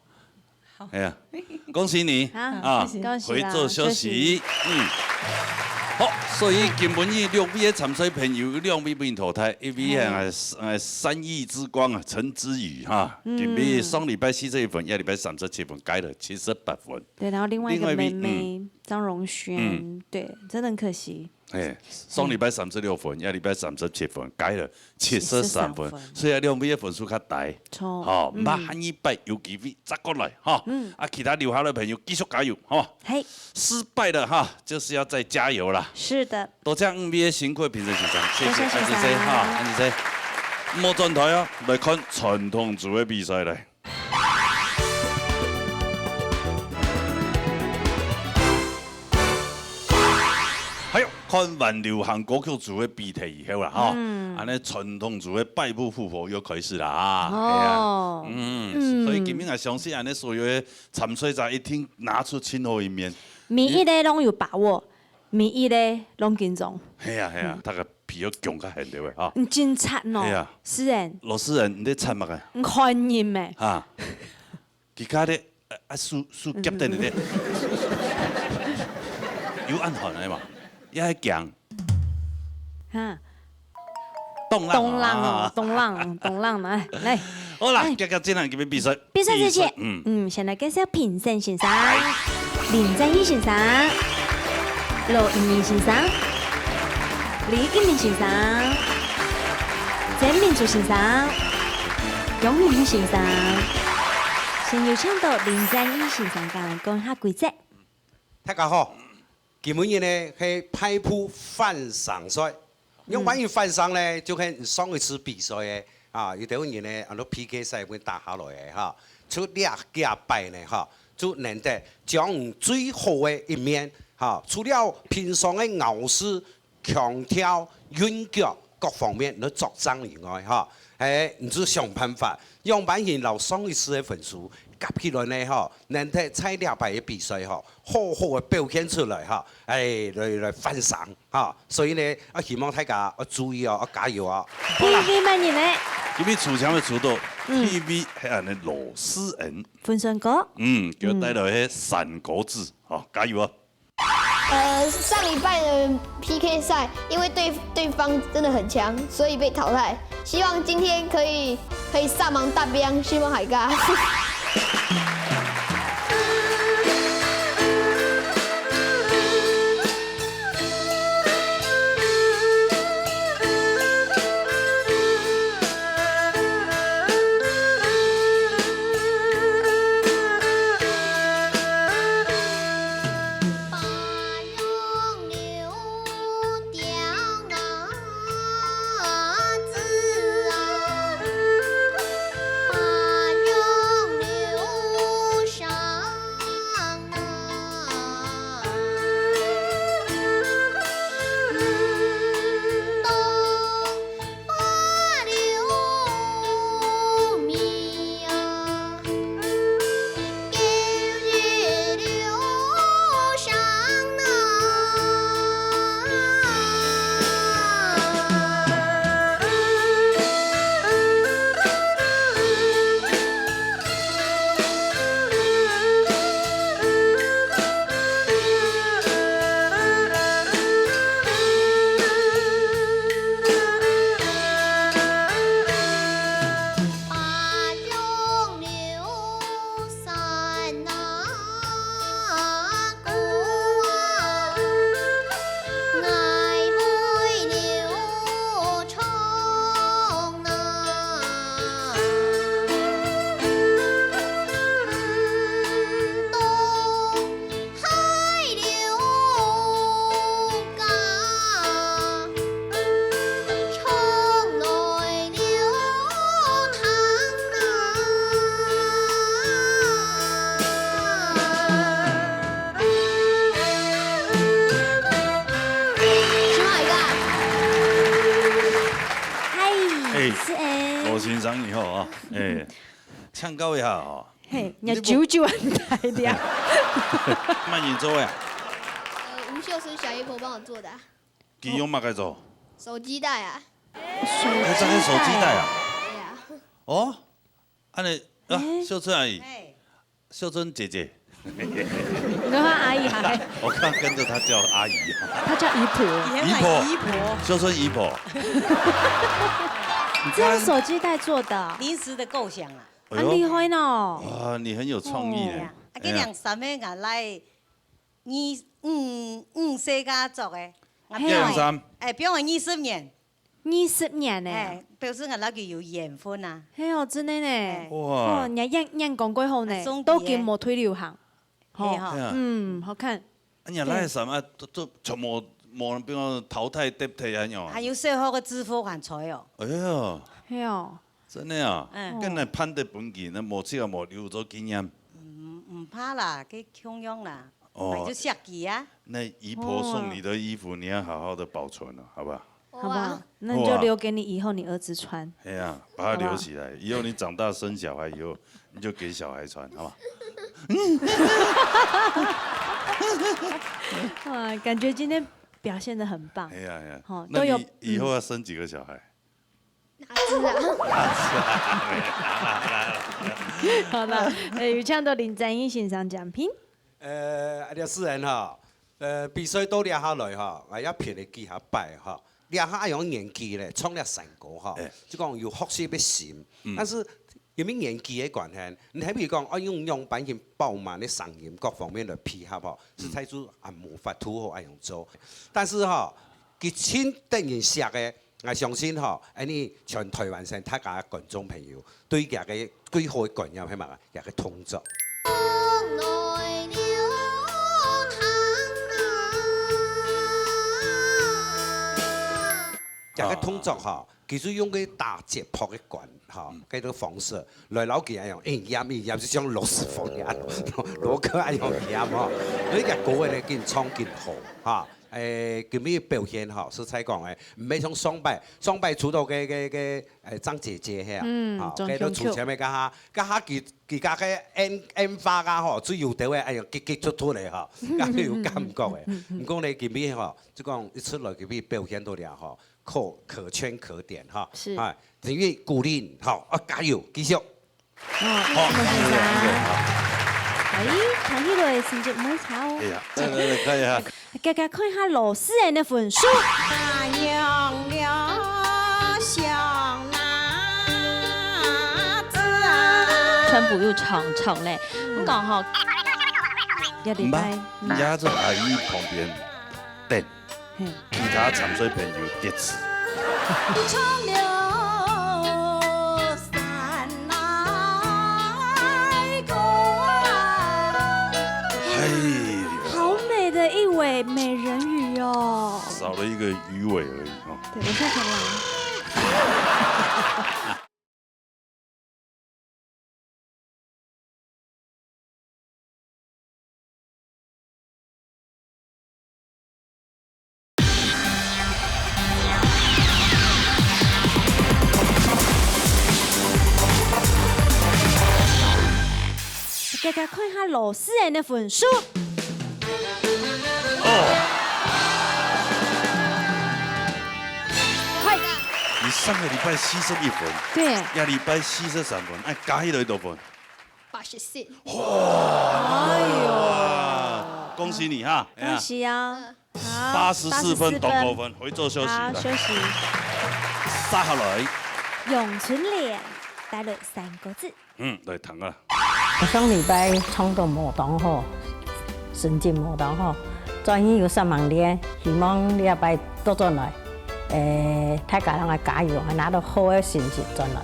好。哎呀，恭喜你好，啊！谢谢。恭喜啦，回座休息。休息。嗯。好，所以今晡日六位个参赛朋友，有两位被淘汰，一位嗯。系，系善意之光啊，陈之宇哈，嗯。今日上礼拜四十一分，下礼拜三十七分，加了七十八分。对，然后另外一个妹妹，另外一位，嗯。张荣轩，嗯。对，真的很可惜。 哎，上礼拜三十六分，下礼拜三十七分，加了七十三分，七十三分。所以兩位个分数较低。错。好，嗯。毋怕下禮拜有机會再過來哈。嗯。啊，其他留下來个朋友繼續加油，好無？嘿。失敗了哈，就是要再加油啦。是的。多謝五位个辛苦个評審先生，謝謝，多謝先生。恁仔細哈，恁仔細。莫轉台啊，來看傳統組个比賽來。 還有看完流行歌曲組个比賽以後啦，吼，嗯。恁仔傳統組个敗部復活又開始啦，哦。係啊，嗯，嗯。所以今日啊，相信恁仔所有个參賽者一定拿出盡好一面。每一个攏有把握，每一个攏緊張。係啊，係啊，嗯。大家 比較強較現對个哈。嗯，真慘哦。係啊。詩人。老詩人，你在慘麼个？你看人咩？哈。佢家咧，啊，啊，手，手夾等你咧。有恁好个嘛？也還強。哈。凍冷哦，凍冷，凍冷，來，來。好啦，哎。遽遽進行今日比賽。比賽之前，比賽，嗯。嗯，先來介紹評審先生，林正義先生、羅一鳴先生、李金明先生、曾明珠先生、楊明先生。先有請到林正義先生，同𠊎講下規則。大家好，今晡日呢係排舞翻生賽。 仰般形翻生呢，就係上一次比賽个，啊，有兜人呢，安到P K賽分打下來个哈，就這幾擺呢，哈，就難得將最好个一面，哈，除了平常个咬字、腔調、韻腳各方面來作證以外，哈，哎，你就想辦法，仰般形摎上一次个分數合起來呢，哈，難得在這擺个比賽，哈，好好个表現出來，哈，哎，來，來翻生。 哈，所以呢，啊，希望大家要注意哦，要加油哦。好啦，第一位麼人呢？今日出場个出道，嗯。第一位係恁呢羅思恩。分數高。嗯，佢帶來个山歌子，好，加油哦。呃，上禮拜的P K賽，因為對，對方真的很強，所以被淘汰。希望今天可以，可以上網打贏，希望海哥。 嗨，哎，思恩。羅先生你好啊，哎，請教一下哈，嘿，你个酒酒恁大粒。麼人做个啊？呃，吳秀珍小姨婆幫我做的啊。佢用麼个做？手機袋啊。哎，這個手機袋啊？對啊。哦，恁呢啊，哎。秀珍阿姨，哎。秀珍姐姐。你說她阿姨還？我剛跟著她叫阿姨。她叫姨婆。姨婆。姨婆。秀珍姨婆。你看。這用手機袋做的哦？臨時的構想啊。哎喲。很厲害呢。哇，你很有創意呢。哦。啊，這兩三個人來 二，五，五歲个做个。啊，嘿。一二三。哎，比如講二十年。二十年呢。哎，表示𠊎摎佢有緣分啊。嘿哦，真的呢。哎。哇。哦，你眼，眼光過好呢，啊，送禮的。都緊無退流行。吼。嘿吼。對啊。嗯，好看。啊，你來什麼，都，都全部無，比如講淘汰、代替恁樣啊。還有最後个制服還在哦。哎喲。嘿哦。 真的啊？嗯。跟來判得分佢，該無去啊，無留做紀念。嗯，毋怕啦，該共樣啦，哦。買就惜佢啊。那姨婆送你的衣服，哦。你要好好地保存了，好不好？好吧，好啊。那你就留給你以後你兒子穿。哎呀，把它留起來，好吧。以後你長大生小孩以後，你就給小孩穿，好吧？哇，感覺今天表現得很棒。哎呀，哎呀，好，那你都有，以後要生幾個小孩？嗯。 好啦，呃，有請到林正義先生獎品。呃，啊，這四人哈，呃，比賽到這下來哈，𠊎也評了幾下擺哈。這下恁樣年紀咧，唱這山歌吼，欸。就講有學習个心，嗯。但是因為年紀个關係，你還比如講，哦，用樣板去飽滿个聲音各方面來配合吼，嗯。實在就啊無法度好恁樣做。但是吼，佢盡得人惜个，𠊎相信吼，恁呢全台灣省大家觀眾朋友對佢个最好个觀念係麼个？佢个動作。 這个動作吼，佢就用个打節拍个管吼，嗯。該个方式來摎佢恁樣，哎，壓一壓，就像螺螄粉一樣，螺殼恁樣壓吼。所以這歌呢，緊唱緊好哈。誒，今日表現吼，實在講誒，毋係像上擺，上擺出到个个个，誒，張姐姐係啊，嗯，吼，張該都出前面該下，該下佢佢家个煙煙花啊吼，最有得个，哎呀，激激突突个吼，該有感覺誒。毋過呢，今日吼，就講一出來，今日表現到了吼， 可可圈可點哈。是。哎，等於鼓勵你哈，啊，加油，繼續。哦，好，謝謝。哎，聽起來成績毋會差哦。哎呀，來來來，看一下。大家看一下老師个分數。川普又唱唱咧，嗯。我講吼，一禮拜，嗯。壓在阿姨旁邊等。 嘿。其他參賽朋友跌次。哎呀。好美的一尾美人魚哦。少了一個魚尾而已哦。對，我現在才來。 大家看一下老師个分數。哦。嗨。你上個禮拜四十一分，對。這禮拜四十三分，哎，加起來幾多分？ 八十四。哇！哎喲。恭喜你哈！恭喜啊！哎呀。好，八十四分，八十四分。當高分，回座休息。好，來。休息。接下來。永春蓮帶來三個字。嗯，來，聽啊。我上禮拜唱到無當好，成績無當好，轉去有煞猛練，希望這擺倒轉來。 誒，大家摎𠊎加油，𠊎拿到好个成績轉來。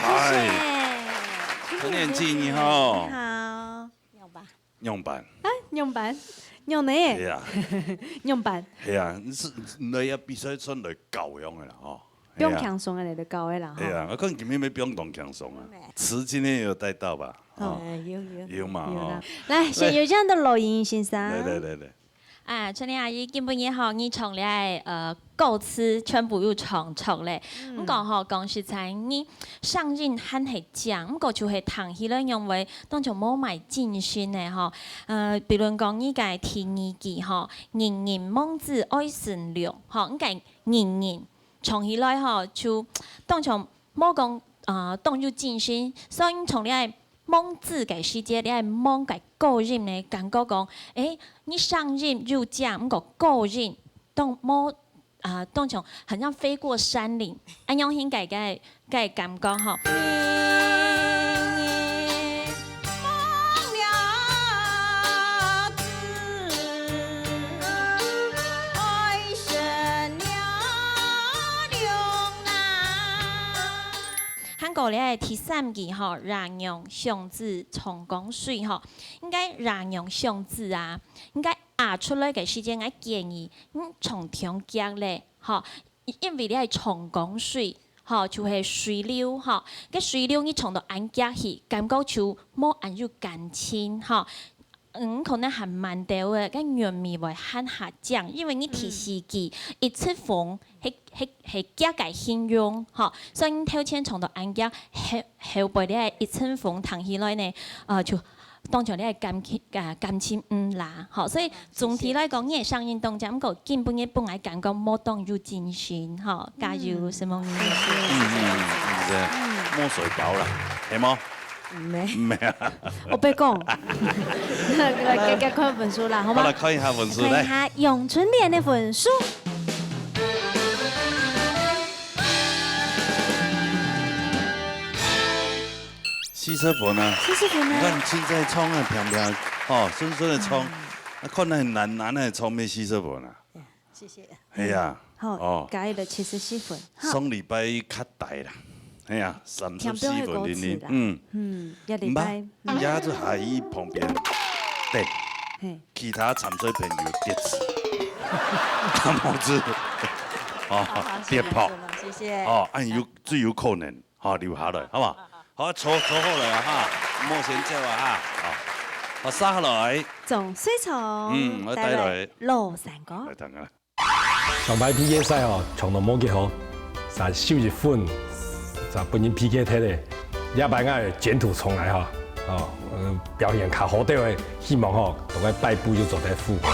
嗨，謝謝。陳念靜，你好。你好。 仰般？仰般？啊，仰般？仰呢？係啊。仰般？係啊，你係，你來這比賽算來教養个啦，吼。放輕鬆个來就搞个啦，吼。哎呀，我看今天要放當輕鬆啊，詞今天有帶到吧？哦，哎，有，有。有嘛，有啦。哦。來，先有請到羅英先生。來，來，來，來。啊，春麗阿姨，今晡日吼，你唱了，呃，歌詞全部有唱著咧。嗯。毋過吼，講實在，你聲音還係靚，毋過就係聽起來因為當像無麼精神个吼。呃，比如講，你个第二句吼，人人望子愛新郎，吼，你个人人 唱起來吼，就當像無講，呃，當有精神，所以唱這个望子个時節，這个望个高音呢，感覺講，誒，你聲音有靚，毋過高音當無，啊，當像很像飛過山嶺，恁樣形个，个，个感覺吼。 還過咧，第三句吼，爹娘想子長江水吼，應該爹娘想子啊，應該啊出來个時間，𠊎建議，嗯，唱長腳咧，吼，因為你係長江水，吼，就係水流，吼，該水流你唱到恁腳去，感覺就無恁有感情，吼。 嗯，可能還慢兜个，該韻味會還較靚，因為你第四句，一陣風，係，係，係腳个形容，吼，所以你頭前唱到恁腳，後，後背這一陣風聽起來呢，呃，就當像你个感情，啊，感情毋罅，吼，所以總體來講，你个聲音當靚，毋過今晡日分𠊎感覺無當有精神，吼，加油，承蒙你。嗯，嗯，嗯，對，莫水包啦，係無？ 毋係。毋係啊。我白講。來，來，來，來看分數啦，好嗎？好，來看一下分數，看一下來。楊春蓮个分數。四十分啊。四十分啊。你看，凊彩唱啊，平平，哦，順順个唱，嗯。啊，看來難難个唱，愛四十分啊。 謝謝。係啊，好，哦。加一个七十四分。好。上禮拜較低啦，係啊，三十四分零零，添多个歌詞啦。嗯。嗯，這禮拜，毋怕，嗯。也就下去旁邊等，嘿。其他參賽朋友跌子，大拇指，哦，好，好，跌破。謝謝，謝謝。哦，恁有，最有可能。 好，留下來，好無？好，坐，坐好來啊，哈，莫先走啊，哈，好，好，續下來。總水唱，嗯，𠊎帶來。帶來老山歌。來，聽啊。上擺P K賽哦，唱到無幾好，煞輸一分，煞分人P K忒咧。這擺𠊎捲土重來哈，哦，呃，表現較好兜个，希望吼，同𠊎擺布又做得符合。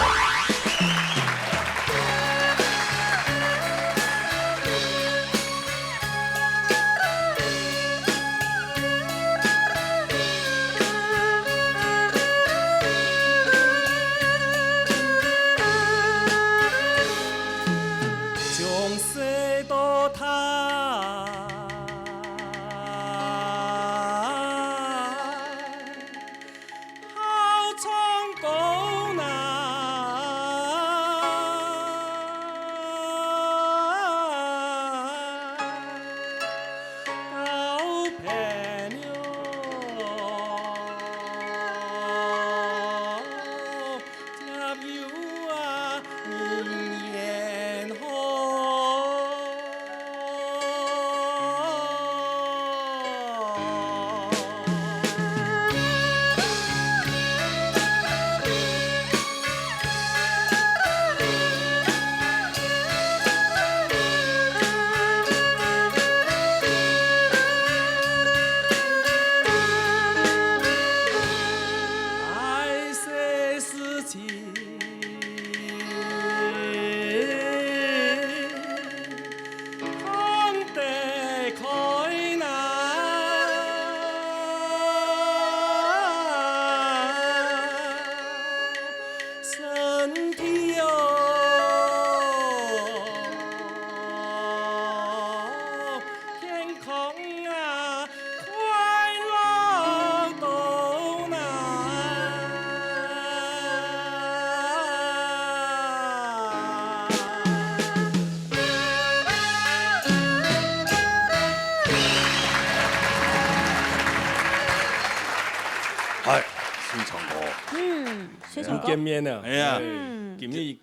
嗨，水唱歌。嗯，水唱歌。又見面了。哎呀。嗯。今日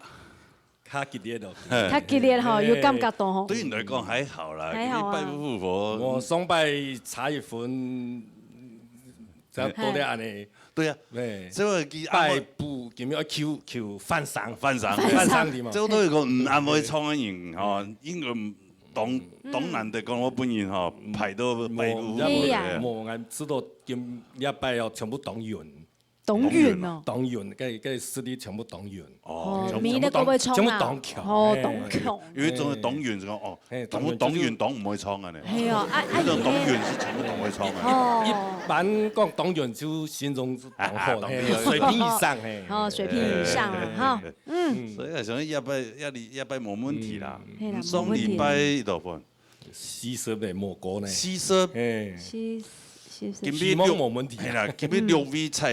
較激烈咯。嘿。較激烈吼，有感覺到吼。對你來講還好啦，還好啊。你拜五復活，我上擺差一分，才多了恁呢。對啊，嘿。所以佢拜五今日要求，求翻生，翻生，翻生的嘛。這都係講，嗯，恁會唱个人吼，應該當，當難得講，我本人吼，排到拜五，無，無，無，無，𠊎知道今禮拜哦，全部當遠。 當遠哦。當遠，該，該實力全部當遠。哦，哦，全部，明年个會唱啊。全部當強，哦，嘿。當強。有一種係當遠，係講，哦，嘿，全部當遠，當遠就是當毋會唱啊呢。係哦，啊，啊，有一種當遠係全部當會唱啊。哦。一般講當遠就形容是當好，啊，當遠。嘿，水平以上，嘿。哦，水平以上啊，嘿，哈。嘿，嘿。嗯。所以想禮拜，禮，禮拜無問題啦。嗯。係啦，上禮拜幾多分？ 四十呢，無過呢。四十。嘿。四，四十。今日六，希望無問題啊。係啦，今日六位在，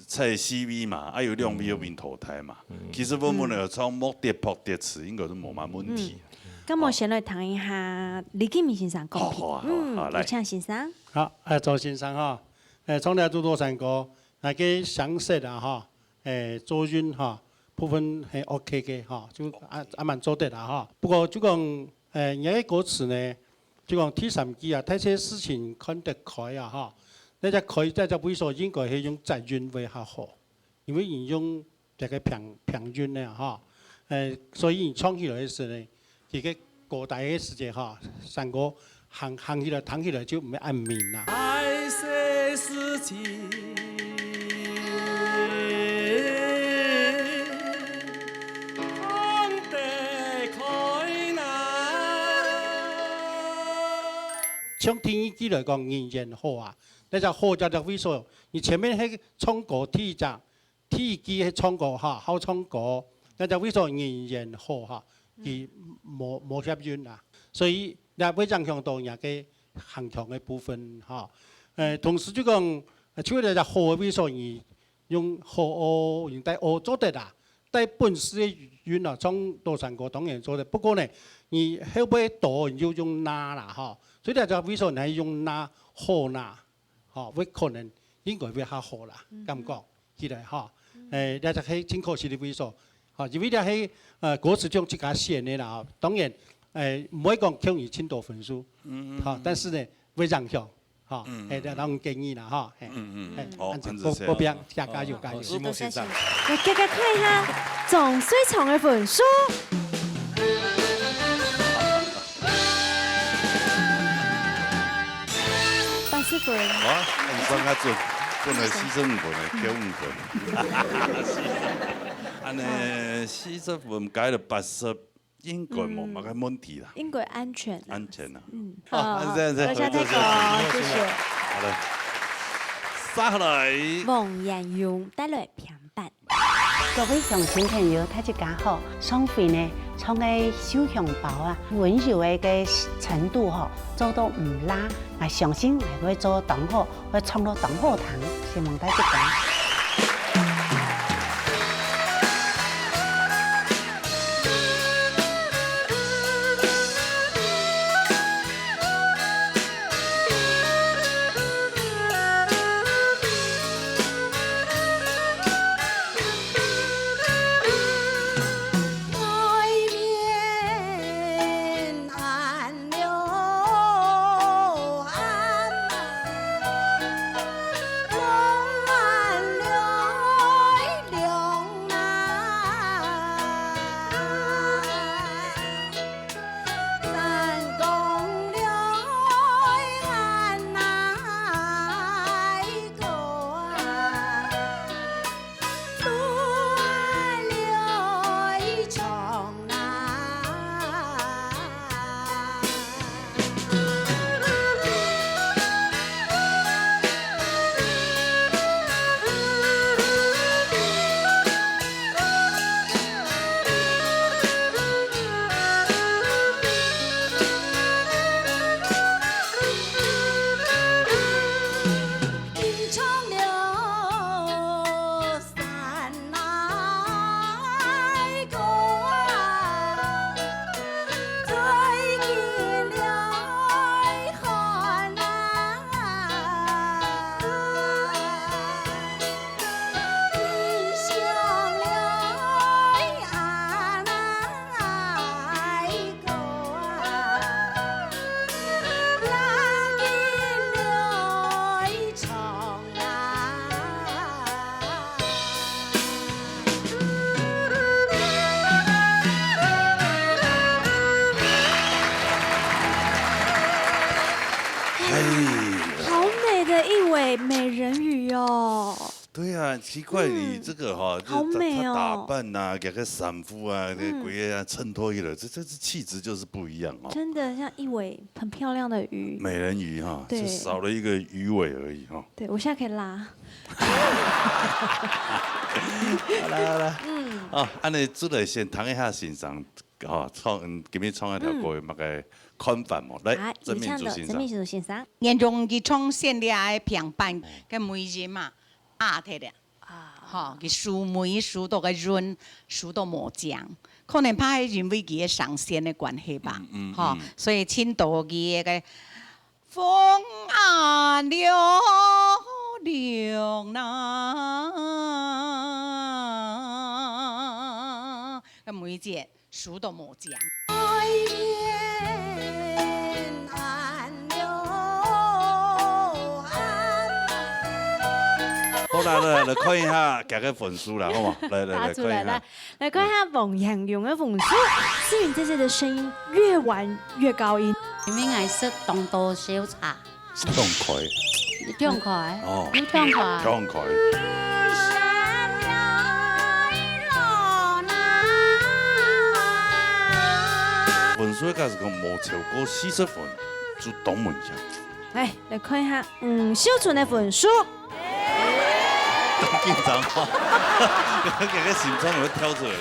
在四位嘛，還有兩位有被淘汰嘛。嗯。其實我們呢，唱莫跌破跌詞，應該係無麼問題。嗯。那麼先來聽一下李金明先生講評。好，好啊，好啊，嗯，好，來。有請先生。好，呃，周先生哈，呃，唱了這多山歌，那個詳細的哈， 誒，做韻哈，部分係OK个哈，就還，還蠻做得啦哈。不過就講，誒，你个歌詞呢，就講第三句啊，大細事情看得開啊哈。該隻開，該隻位所應該係用䟓韻會較好，因為你用這個平，平韻呢哈。誒，所以你唱起來个時呢， 佢个高低个時節哈，山歌行，行起來，聽起來就毋會恁明啦。大細事情，看得開啦。像第二句來講，人緣好啊，該隻好在這位所，你前面係唱歌第一隻， 第一句係唱歌哈，好唱歌，該隻位所人緣好哈，佢無，無協韻啊，所以也會影響到人家个行腔个部分哈。呃，同時就講，呃，除了這好个位所，你用好哦，用帶哦做得啦，帶本色个韻啊，唱多山歌當然做得。不過呢，你後背多，你就用那啦哈，所以這隻位所你還用那，好那。 吼，會可能應該會較好啦，嗯哼。感覺起來吼。嗯。誒，這就係真可惜个位所。吼，因為這係，呃，歌詞就自家選个啦，吼。當然，誒，毋會講扣你真多分數，嗯，嗯，吼，嗯。但是呢，會影響，吼，嗯，嗯，誒，這，嗯。這種建議啦，吼，嘿。嗯，嗯，嗯。誒，好，恁樣，恁仔，謝謝。各，各位朋友，加油，加油。好，好，承蒙先生。來，大家看一下，總最長个分數。 八十分。哇，你算較準，本來四十五分个，扣五分。四十。恁樣，四十分加到八十，應該無麼个問題啦。應該安全啦。安全啦。嗯，好，好，這樣，這樣，多謝大哥，謝謝。好的。接下來。黃彥勇帶來評判。 各位鄉親朋友，大家好！上回呢，唱个《繡香包》啊，溫柔个个程度吼，做到毋罅，𠊎相信𠊎會做當好，會唱到當好聽，承蒙大家。哎，好美的一尾美人鱼哦。对啊，奇怪，嗯，你这个哈，就好美哦。她，她打扮啊，给个衫裤啊，给嗯。鬼啊衬托起来，这，这，这气质就是不一样哦。真的像一尾很漂亮的鱼。美人鱼哈，对。就少了一个鱼尾而已哈。对，我现在可以拉。好啦，好啦。嗯。哦，按呢出来先谈一下欣赏。 哦，唱，嗯，今日唱一条歌，嗯。有麼个看法無？來，啊，曾命祖先生。有請到曾命祖先生。眼中佢唱先這个平板，个尾音嘛，壓忒了。啊。吼，佢收尾收到个韻，收到無正。可能怕係因為佢个聲線个關係吧。嗯，嗯，吼，嗯。所以請到佢个風啊涼涼啦，个尾節。 輸到無講。好啦，來，來看一下佢个分數啦，好無？來，來，來，打出來，看一下。來，來看一下王賢勇个分數。思雲姐姐的聲音越玩越高音。因為𠊎識當多小差。 當開。當開。哦。有當開。當開。分數假使講無超過四十分，就當滿意。來，來看一下，嗯，秀春个分數。當緊張哦，這个心臟會跳出來了。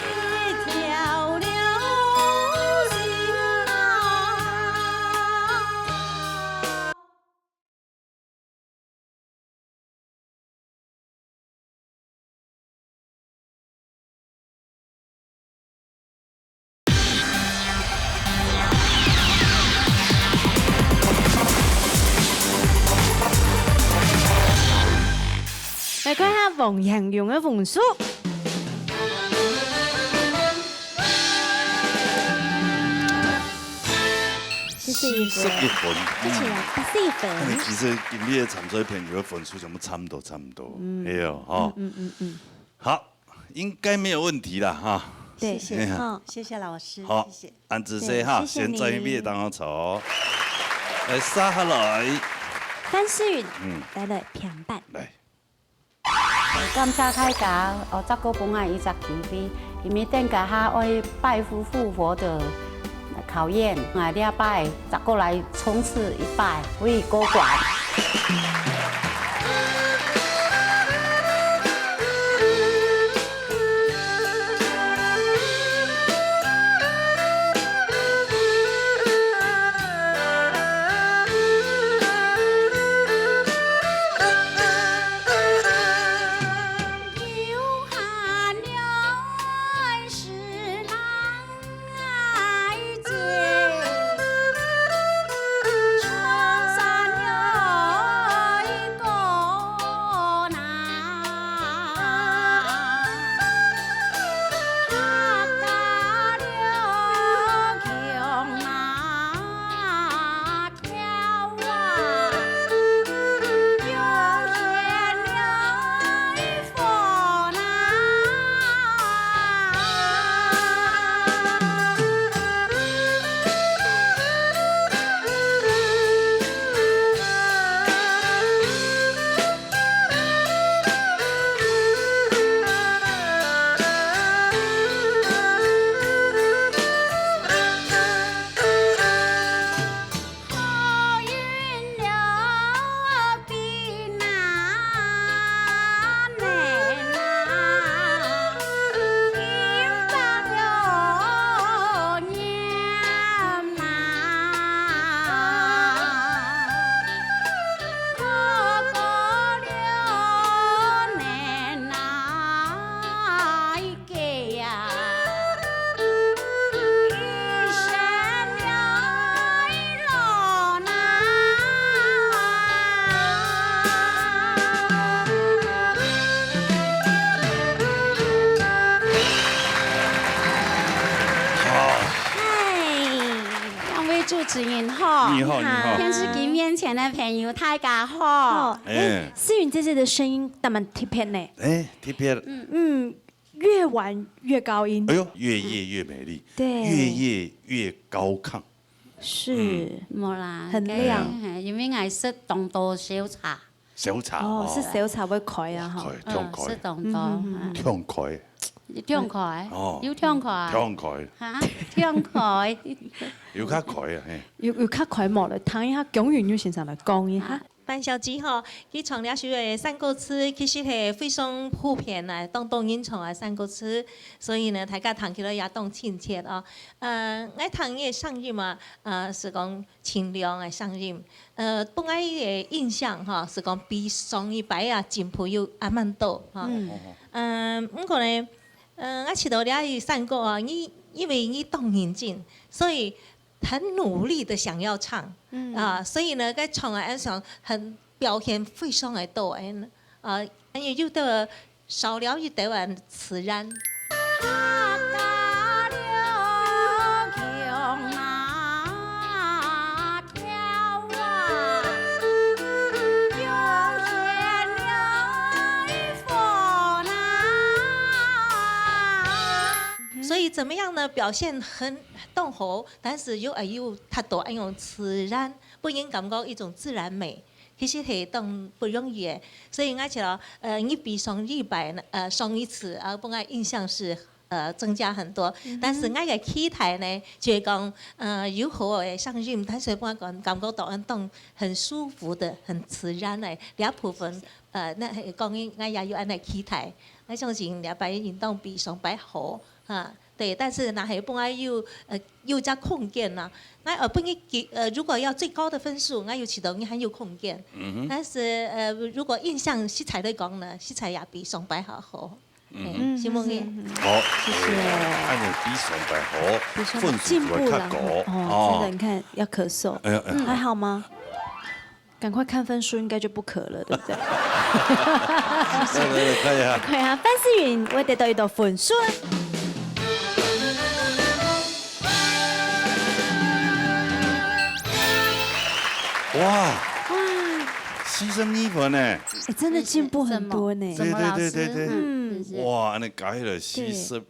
來看一下王賢勇个分數。四十一分。四十一分，嗯。而且啊，四十一分。哎，其實今日个參賽朋友个分數全部差不多，差不多。嗯。係哦，吼。嗯，嗯，嗯，嗯。好， 應該沒有問題啦，哈。對。謝謝，哎呀。嗯。謝謝老師，好，謝謝。恁仔細哈，對，謝謝你。先在位當中坐。來，接下來。范思雲，嗯。來了，平板。來。感謝大家，哦，照顧分𠊎一隻機會，因為等下還愛拜佛復活的考驗，𠊎這擺 再過來衝刺一擺，為過關。嗨，兩位主持人好。你好，你好。電視機面前的朋友，大家好。好，哎，哎。思雲姐姐的聲音還蠻特別呢。哎，特別。嗯。嗯， 越玩越高音。哎喲，越夜越美麗，對。越夜越高亢。是，無啦，很亮。該，嘿，因為𠊎食當多燒茶。燒茶，哦，哦。係燒茶會開啊，吼。開，忒開。嗯，食當多，嗯，嗯，嗯。啊。忒開。忒開？哦。有忒開？忒開。哈？忒開？有較開啊，嘿。有，有較開無咧？聽一下，蔣云友先生來講一下。啊。 范小姐吼，佢唱這首个山歌詞，其實係非常普遍啊，當多人唱个山歌詞，所以呢，大家聽起來也當親切哦。呃，𠊎聽佢个聲音嘛，呃，係講清亮个聲音，呃，分𠊎个印象吼，係講比上一擺啊進步有還蠻多吼。嗯。嗯，毋過呢，呃，𠊎試著這首山歌啊，佢，因為佢當認真，所以 很努力的想要唱，嗯。啊，所以呢，該唱啊，想很表現非常的多，哎，啊，還有有的少了一點點自然。所以怎麼樣呢？表現很當好， 但是又，呃，又達到恁樣自然，分人感覺一種自然美，其實係當不容易个。所以𠊎覺得，呃，你比上一擺呢，呃，上一次，啊，分𠊎印象是，呃，增加很多。嗯哼。但是𠊎个期待呢，就係講，呃，有好个聲音，但是分𠊎感，感覺到恁當很舒服的、很自然个這部分，呃，該係講𠊎也有恁樣期待。𠊎相信這擺應當比上擺好。 啊，對，但是若係分𠊎有，呃，有隻空間呢，𠊎，呃，分你給，呃，如果要最高的分數，𠊎有試著你還有空間。嗯哼。但是，呃，如果印象實在來講呢，實在也比上擺較好。嗯哼。嘿，承蒙你。嗯哼。好，謝謝。哎，恁樣比上擺好，比上擺分數就會較高。進步了，哦，哦。真的，你看，要咳嗽。哎呀，哎呀。嗯，還好嗎？ 趕快看分數，應該就不可了，對不對？對，對，對，可以啊。可以啊，范思芸會得到一道分數。哇，哇。四十二分呢。哎，真的進步很多呢。怎麼了？對，對，對，對，對。怎麼了，老師？嗯。是，是。哇，恁樣加起來四十，對。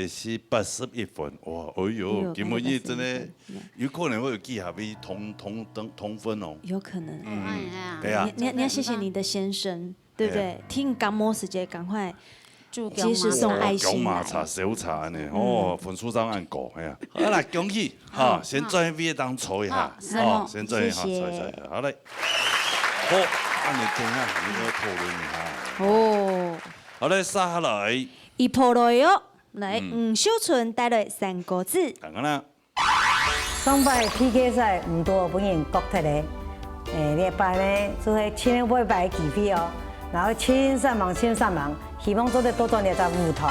誒，係八十一分，哇，哎喲，哎喲，今晡日真个加了八十一分，有可能會有機會同，同，同，同分哦。有可能。嗯，哎呀。對啊。你，你，你要謝謝你的先生，對不對？哎。聽感冒時節趕快注，及時送愛心來。哦，薑嫲茶、燒茶呢，哦，嗯。分數上恁高，哎呀。好啦，恭喜，哈，好，先轉去位當坐一下，好，好，先轉去哈，謝謝。坐一下，坐一下，好嘞。好，恁樣等一下，你們討論一下。哦。好嘞，接下來。一波來哦。 來，嗯。吳秀春帶來三個字。等等啦。上擺P K賽毋多分人覺忒咧，誒，這擺呢，就係盡會擺機會哦，然後盡煞猛，盡煞猛，希望做得倒轉這隻舞台。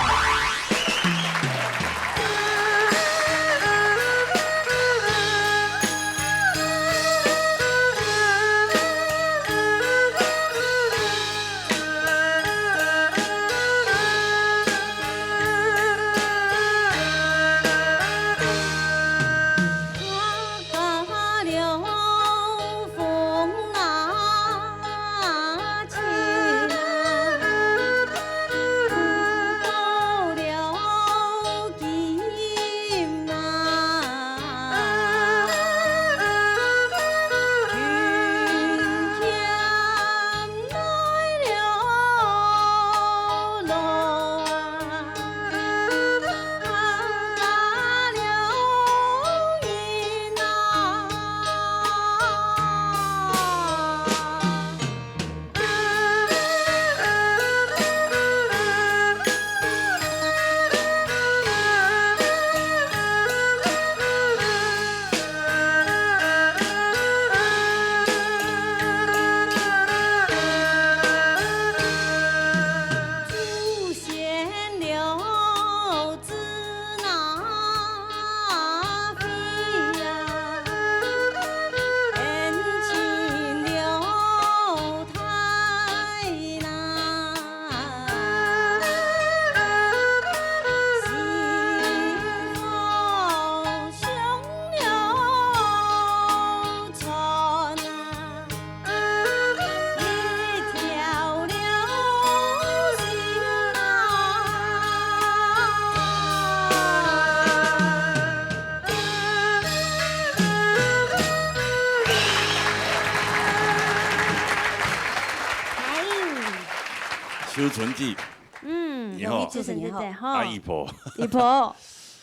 邱純志，嗯，你好。邱純志，對，對，對，哈。阿姨婆。姨婆，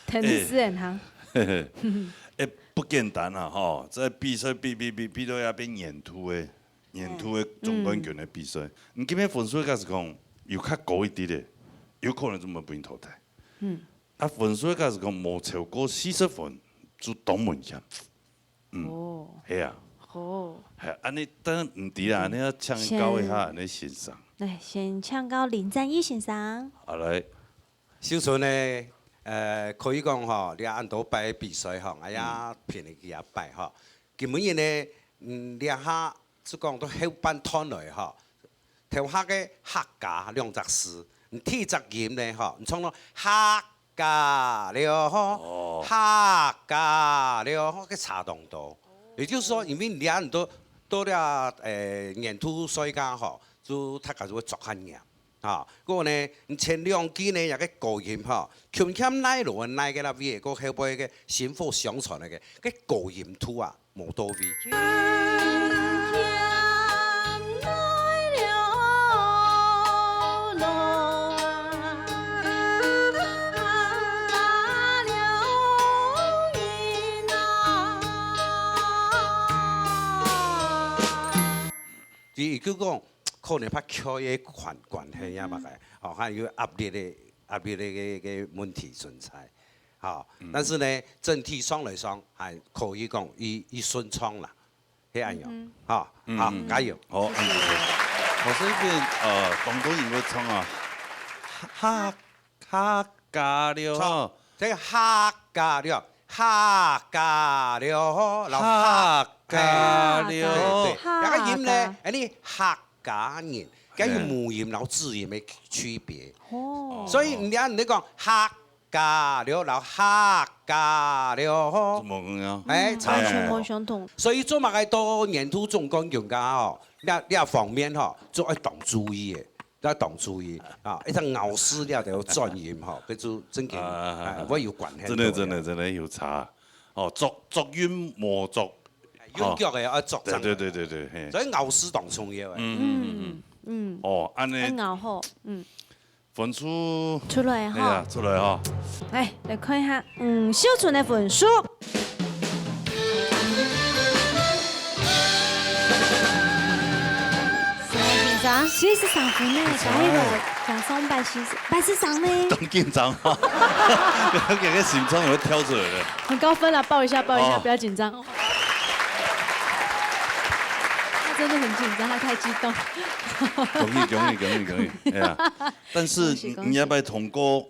天氣是很好。哎，不簡單啊，哈，這比賽比，比，比，比到要變年度的，年度的總冠軍的比賽。嗯。你今天分數假使講有較高一點的，有可能就無分人淘汰。嗯。啊，分數假使講無超過四十分，就當危險。 嗯，哦。係啊。哦。係，恁呢，但毋知啊，嗯。恁呢愛請教一下恁呢先生。來，先請教林占义先生。好，來。秀春呢，呃，可以講吼，你恁多擺比賽吼，哎呀，嗯。評了幾下擺吼。今晡日呢，嗯，這下就講到後半段來吼，頭下个客家兩隻字，你第一隻音呢吼，你唱到客 家了吼，哦。客家了吼，个差當多。也就是說，因為你恁多，多了，呃，年度賽个吼，就大家就會著較嚴啊。不過呢，你前兩句呢，這个高音吼，輕輕來落來个那位，个後背个薪火相傳个，个高音度啊， 無到位。第一句講，可能怕缺个關，關係啊嘛，嗯。哦，還有壓力个，壓力个，个，个問題存在。 吼，嗯。但是呢，整體上來講，還可以講，佢，佢順暢啦，係恁樣，嗯。吼，嗯，好，嗯。加油。好，謝謝。嗯，謝謝。老師這邊，呃，當多人會唱啊，客，客家了，著，吼。這个客家了，客家了，吼，然後客家了。哎，對，對，客家。該个音呢，哎，你客家人，該有母音，哎。然後子音个區別。哦。所以你，你講客 家了，然後客家了吼。怎麼講呀？哎，差。完全無相同。所以做麼个到年度總冠軍个吼，這，這方面吼，就愛當注意个，愛當注意啊！一隻咬字了就轉音吼，這就真个，啊，哎，會有關係。真的，真的，真的有差。哦，濁，濁音無濁。韻腳个愛濁正。對，對，對，對，對，嘿。所以咬字當重要个。嗯，嗯，嗯，嗯。嗯。哦，恁呢。愛咬好，嗯。 分數出來哈。哎呀，出來哈。來，來看一下，嗯，秀春个分數。先生。四十三分呢，加一个，加上擺四十，擺四十三呢。當緊張哈。這个心臟會跳出來了。很高分了，抱一下，抱一下，哦。不要緊張。他真的很緊張，他太激動。恭喜，恭喜，恭喜，恭喜！哎呀。 但是恭喜，恭喜。你，你要不要通過，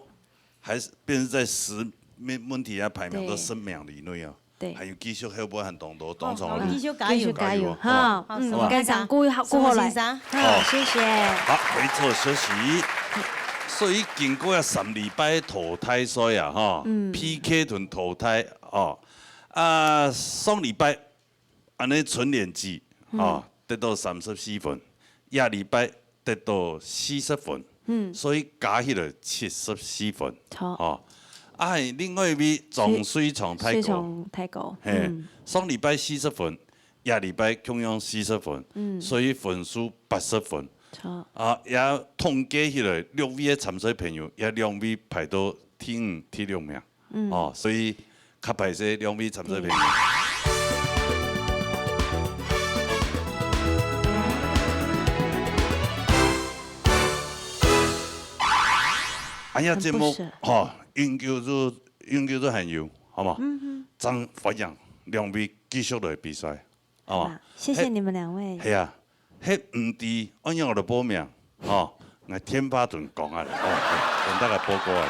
還是變成在十，問，問題啊，排名都十名以內啊？對。對。還有繼續後背還當多，當長的路。好，好，繼續加油。繼續加油，好不好？哈，嗯，好吧。我們先生，顧好，顧好來。先生。好，好。謝謝。好，沒錯，休息。所以經過了三禮拜淘汰賽啊，哈，嗯。P K同淘汰，哦，啊，上禮拜 恁呢春聯子，嗯。哦，得到三十四分，下禮拜得到四十分，嗯。所以加起來七十四分，好。哦，啊，另外一位張水昌大哥，水昌大哥，嘿，嗯。上禮拜四十分，下禮拜共樣四十分，嗯。所以分數八十分。好。啊，也統計起來，六位个參賽朋友，也兩位排到第五、第六名。 嗯。哦，所以較歹勢，兩位參賽朋友。嗯。哎呀，很不捨。節目，吼，永久就，永久就還有，好無？嗯哼。正歡迎兩位繼續來比賽，好無？好啦，謝謝你們兩位。係啊。 係毋知，恁樣來報名，吼，𠊎電話同講啊，哦，同大家報告啊。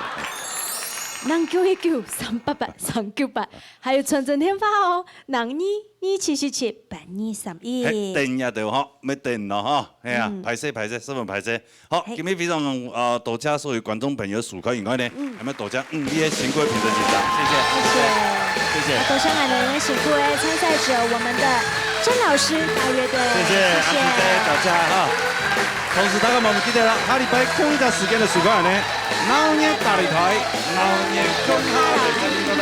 零九一九三八八三九八，還有傳真電話哦，零二二七四七八二三一。係，等一下就好，愛等咯，吼，係啊，嗯。歹勢，歹勢，十分歹勢。 好，嘿。今日非常，呃，多謝所有觀眾朋友收看以外呢，嗯。還有多謝五位个辛苦个評審先生，謝謝。謝謝。謝謝。啊，多謝𠊎等个辛苦个參賽者，我們的鄭老師、大樂隊。謝謝，謝謝。啊，謝謝大家哈。同時，大家莫忘記得了，下禮拜同一个時間來收看呢，鬧熱大擂台，鬧熱共下來，再見，拜拜。